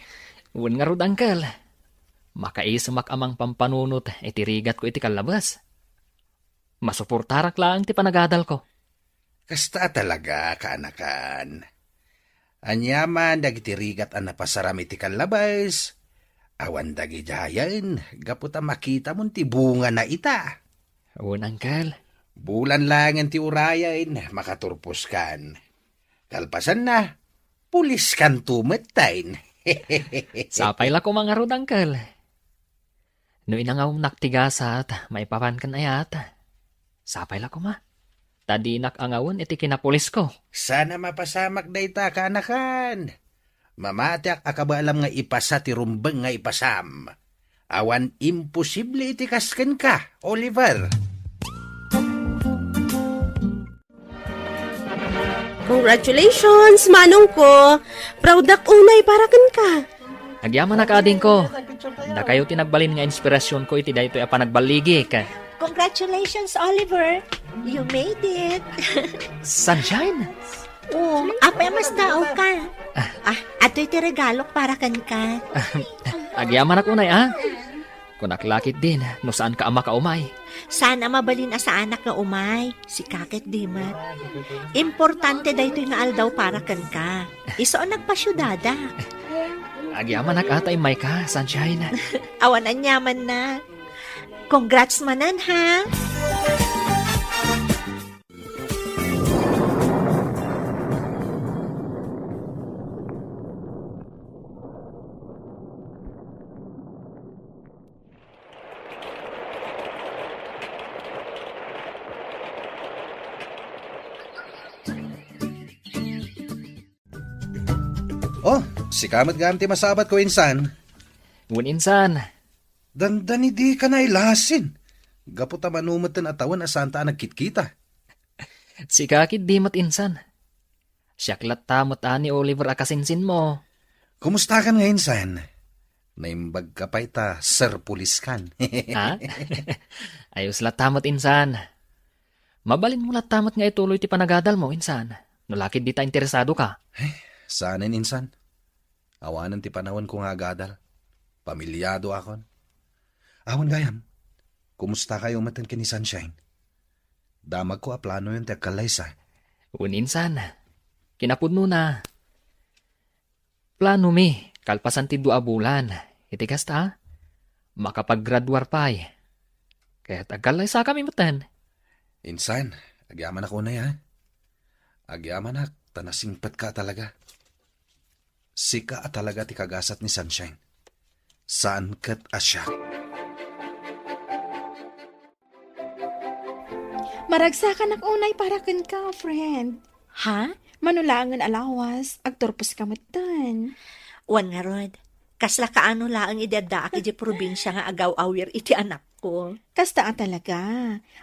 Wen ngarud, Uncle. Makaisumak a mangpampanunot iti rigatko iti kallabes. Masuportarak laeng ti panagadalko. Kasta a talaga, kaanakan. Aniaman dagiti rigat a napasaram iti kallabes, awan dagidiayen gapu ta makitamon ti bungana ita. Wen, Uncle. Bulan laengen ti urayen, makaturposkan. Kalpasanna, puliskanto metten. Sapay la koma ngarud, Uncle. No inangawnak ti gasat, maipapan ken ayat. Sapay la koma. Ta dinak angawen iti kinapulisko. Saan a mapasamak dayta, kaanakan. Mamatiak a kabaelam nga ipasa ti rumbeng nga ipasam. Awan imposible iti kas kenka, Oliver. Congratulations, manongko! Proud ak unay para kenka. Agyamanak, adingko. Dakayo ti nagbalin nga inspirasionko iti daytoy a panagballigik. Congratulations, Oliver! You made it! Sunshine? Oh, apay a mas daawka? Ah, adtoy ti regalok para kenka. Agyamanak unay, a. Kunak la ketdin, no saanka a makaumay. Saan a mabalin a saanak nga umay. Sika ketdi met. Importante daytoy nga aldaw para kenka. Isu a nagpasiudada. Agyamanak a ta immayka, Sunshine. Awan aniamanna. Congrats manen, ha? Oh, sika met gayam ti masabatko, insan. Wen, insan. Dandani dika nailasin. Gapu ta mano metten a tawen a saanta a nagkitkita. Sika ketdi met, insan. Siak latta met a ni Oliver a kasinsinmo. Kumustakan nga, insan? Naimbagka pay ta serpuliskan. Ha? Ayos latta met, insan. Mabalinmo latta met nga ituloy ti panagadalmo, insan. No la ketdi ta interesadoka. Saanen, insan. Awanen ti panawenko nga agadal. Pamiliadoakon. Awan gayam, kumustakayo metten ken ni Sunshine? Damagko a planoyon ti agkallaysa. Wen, insan. Kinapudnona, planomi, kalpasan ti dua a bulan, iti kasta, makapaggraduar pay. Ket agkallaysakami metten. Insan, agyamanak unay, ha? Agyamanak, ta nasingpetka a talaga. Sika a talaga ti kagasat ni Sunshine. Saan ket a siak. Maragsakanak unay para kenka, friend. Ha? Mano laengen a lawas, agturposka metten. Wen ngarud, kasla kaano laeng idi addaak idiay probinsia nga agaw-awir iti anakko. Kasta a talaga.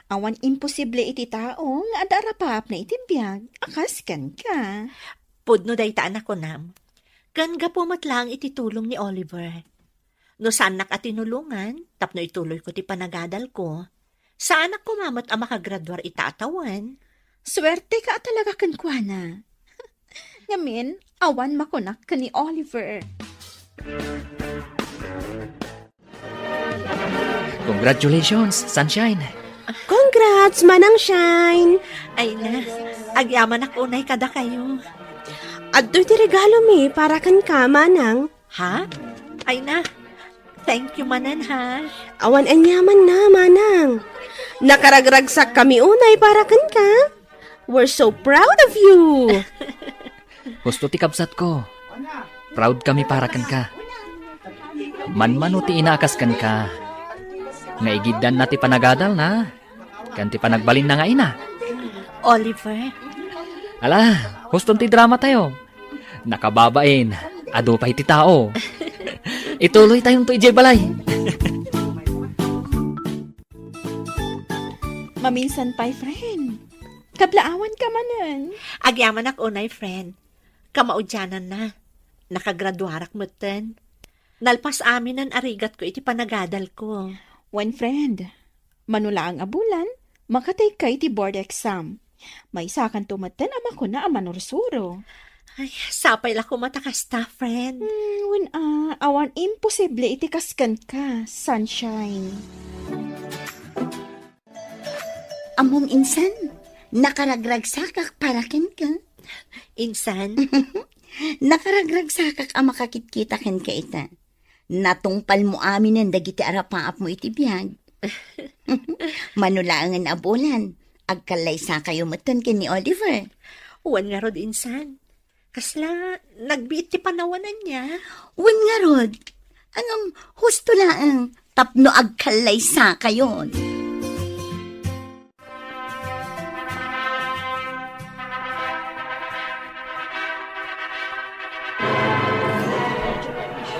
Awan imposible iti tao nga adda arapaapna iti biag a kas kenka. Pudno dayta a nakunam. Ken gapu met laeng iti tulong ni Oliver. No saannak a tinulongan tapno ituloyko ti panagadalko, saanak koma met a makagraduar ita a tawen. Suerteka a talaga kenkuana. Ngamin, awan makunak ken ni Oliver. Congratulations, Sunshine! Congrats, Manang Shine! Ay na, agyamanak unay kadakayo. Adtoy ti regalomi para kenka, Manang. Ha? Ay na, thank you manen, ha? Awan aniamanna, Manang. Nakaragragsakkami unay para kenka. We're so proud of you! Husto ti kabsatko. Proud kami para kenka. Manmano ti ina a kas kenka nga igiddanna ti panagadalna ken ti panagbalinna nga ina. Oliver. Ala, huston ti dramatayo. Nakababain, adu pay ti tao. Ituloytayonto idiay balay. Maminsan pay, friend. Kablaawanka manen. Agyamanak unay, friend. Kamaudiananna, nakagraduarak metten. Nalpas aminen a rigatko iti panagadalko. Wen, friend, mano laeng a bulan, makatayka iti board exam. Maysakanto metten a makuna a manursuro. Ay, sapay la koma ta kasta, friend. Hmm, wen a, awan imposible iti kas kenka, Sunshine. Ammom, insan, nakaragragsakak para kenka. Insan? Nakaragragsakak a makakitkita kenka ita. Natungpalmo aminen dagiti arapaapmo iti biag. Mano laengen a bulan, agkallaysakayo metten ken ni Oliver. Wen ngarud, insan. Kasla nagbiit ti panawananna. Wen ngarud, ngem husto laeng tapno agkallaysakayon.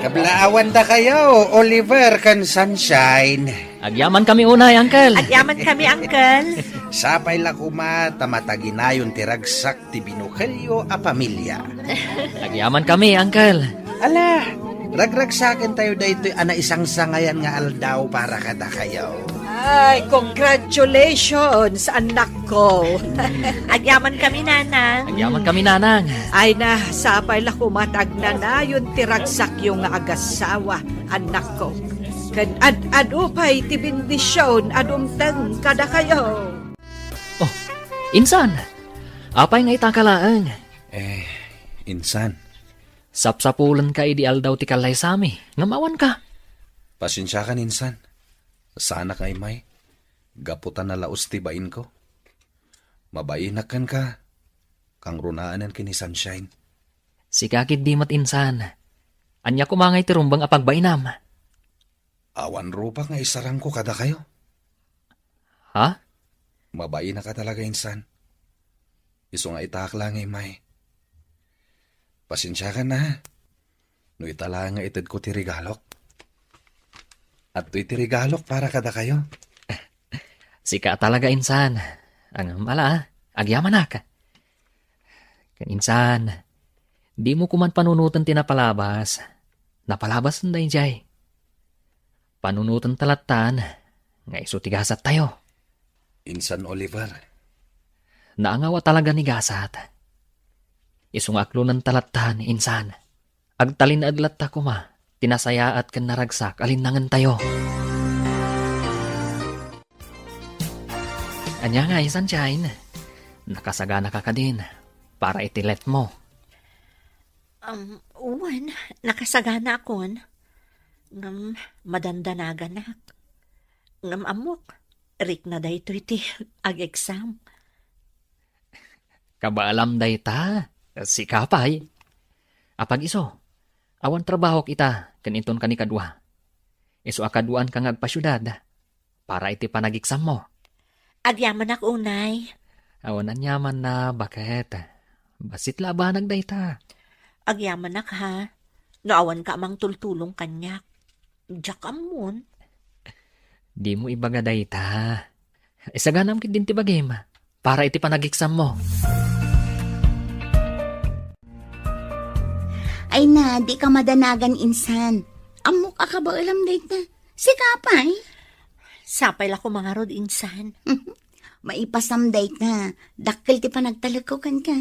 Kablaawandakayo, Oliver ken Sunshine. Agyamankami unay, Uncle. Agyamankami, Uncle. Sapay la koma ta mataginayon ti ragsak ti binukelyo a pamilia. Agyamankami, Uncle. Ala, ragragsakentayo daytoy a naisangsangayan nga aldaw para kadakayo. Ay, congratulations, annakko. Agyamankami, Nanang. Agyamankami, Nanang. Ay na, sapay la koma ta agnanayon ti ragsakyo nga agassawa, annakko. Ken ad-adu pay ti bendision a dumteng kadakayo. Oh, insan! Apay nga itaka laeng? Eh, insan. Sapsapulenka idi aldaw ti kallaysami, ngem awanka. Pasensiakan, insan. Saanak a immay, gapu ta nalaus ti bainko. Mabainak kenka, kangrunaen ken ni Sunshine. Sika ketdi met, insan. Ania koma ngay ti rumbeng a pagbainam? Awan rupak nga isarangko kadakayo. Ha? Mabainak a talaga, insan. Isu nga itaak laeng, immay. Pasensiakan, ha? No ita laeng nga itedko ti regalok. Adtoy ti regalok para kadakayo. Sika a talaga, insan. Ngem ala, agyamanak. Ken insan, dimo koman panunoten ti napalabas. Napalabasen daydiay. Panunotenta lattan nga isu ti gasattayo. Insan Oliver. Naangaw a talaga ni gasat. Isu nga aklonenta lattan, insan. Agtalinaed latta koma ti nasayaat ken naragsak a linnangentayo. Ania ngay, Sunshine? Nakasaganaka kadin para iti letmo? Um, wen, nakasaganakon. Ngem madandanaganak. Ngem ammok, Rikna daytoy ti ag-exam. Kabaelam dayta. Sika pay. Apag isu, awan trabahok ita ken inton kanikadua. Isu a kaduaanka nga agpasiudad para iti panageksammo. Agyamanak unay. Awan aniamanna, baket. Bassit la a banag dayta. Agyamanak, ha? No awanka a mangtultulong kaniak, diak ammon. Dimo ibaga dayta. Isaganam ketdin ti bagim para iti panageksammo. Ay na, dika madanagan insan. Ammok a kabaelam dayta. Sika pay? Sapay la koma ngarud insan. Maipasam dayta. Dakkel ti panagtalekko kenka.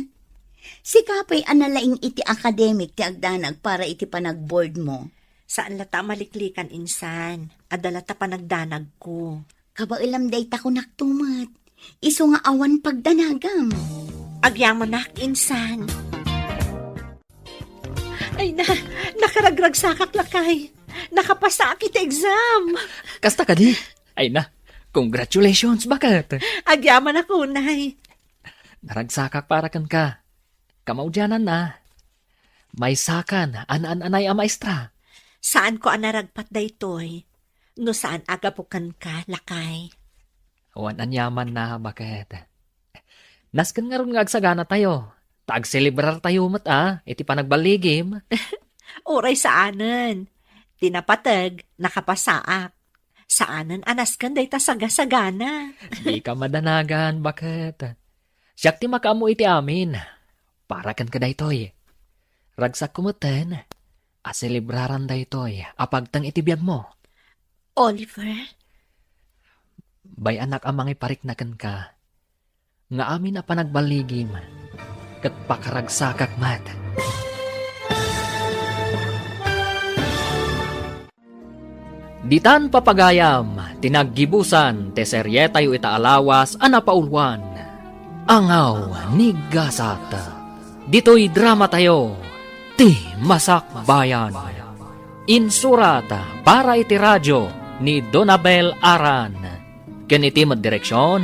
Sika pay a nalaing iti academic ti agdanag para iti panagboardmo. Saan la ta a maliklikan insan. Adda la ta panagdanagko. Kabaelam dayta kunak tumet. Isu nga awan pagdanagam. Agyamanak insan. Ay na, nakaragragsakak lakay. Nakapasaak iti exam. Kasta kadi? Ay na, congratulations, baket. Agyamanak unay. Naragsakak para kenka. Kamaudiananna, maysakan a naan-anay a maestra. Saanko a naragpat daytoy no saan a gapu kenka, lakay. Awan aniamanna, baket. Nasken ngarud nga agsaganatayo, ta agselebrartayo met a iti panagballigim. Uray saanen. Ti napateg, nakapasaak. Saanen a nasken dayta sagasagana. Dika madanagan, baket. Siak ti makaammo iti amin. Para kenka daytoy. Ragsakko metten a selebraran daytoy a pagteng iti biagmo. Oliver? Bay-anak a mangiparikna kenka nga amin a panagballigim ket pakaragsakak met. Ditan papagayam ti naggibusan ti serietayo ita a lawas a napauluan, Angaw ni Gasat. Ditoy dramatayo, Ti Masakbayan. Insurat para iti radio ni Donabel Aran. Ken iti met direksion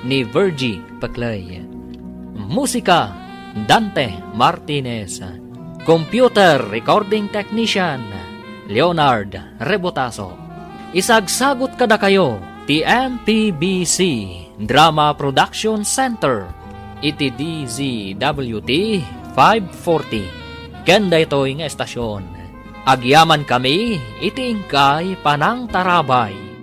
ni Virgie Peclay. Musika, Dante Martinez. Computer recording technician, Leonard Rebotaso. Isagsagut kadakayo ti M P B C Drama Production Center iti D Z W T five forty. Ken daytoy nga estasion, agyamankami iti inkay panangtarabay.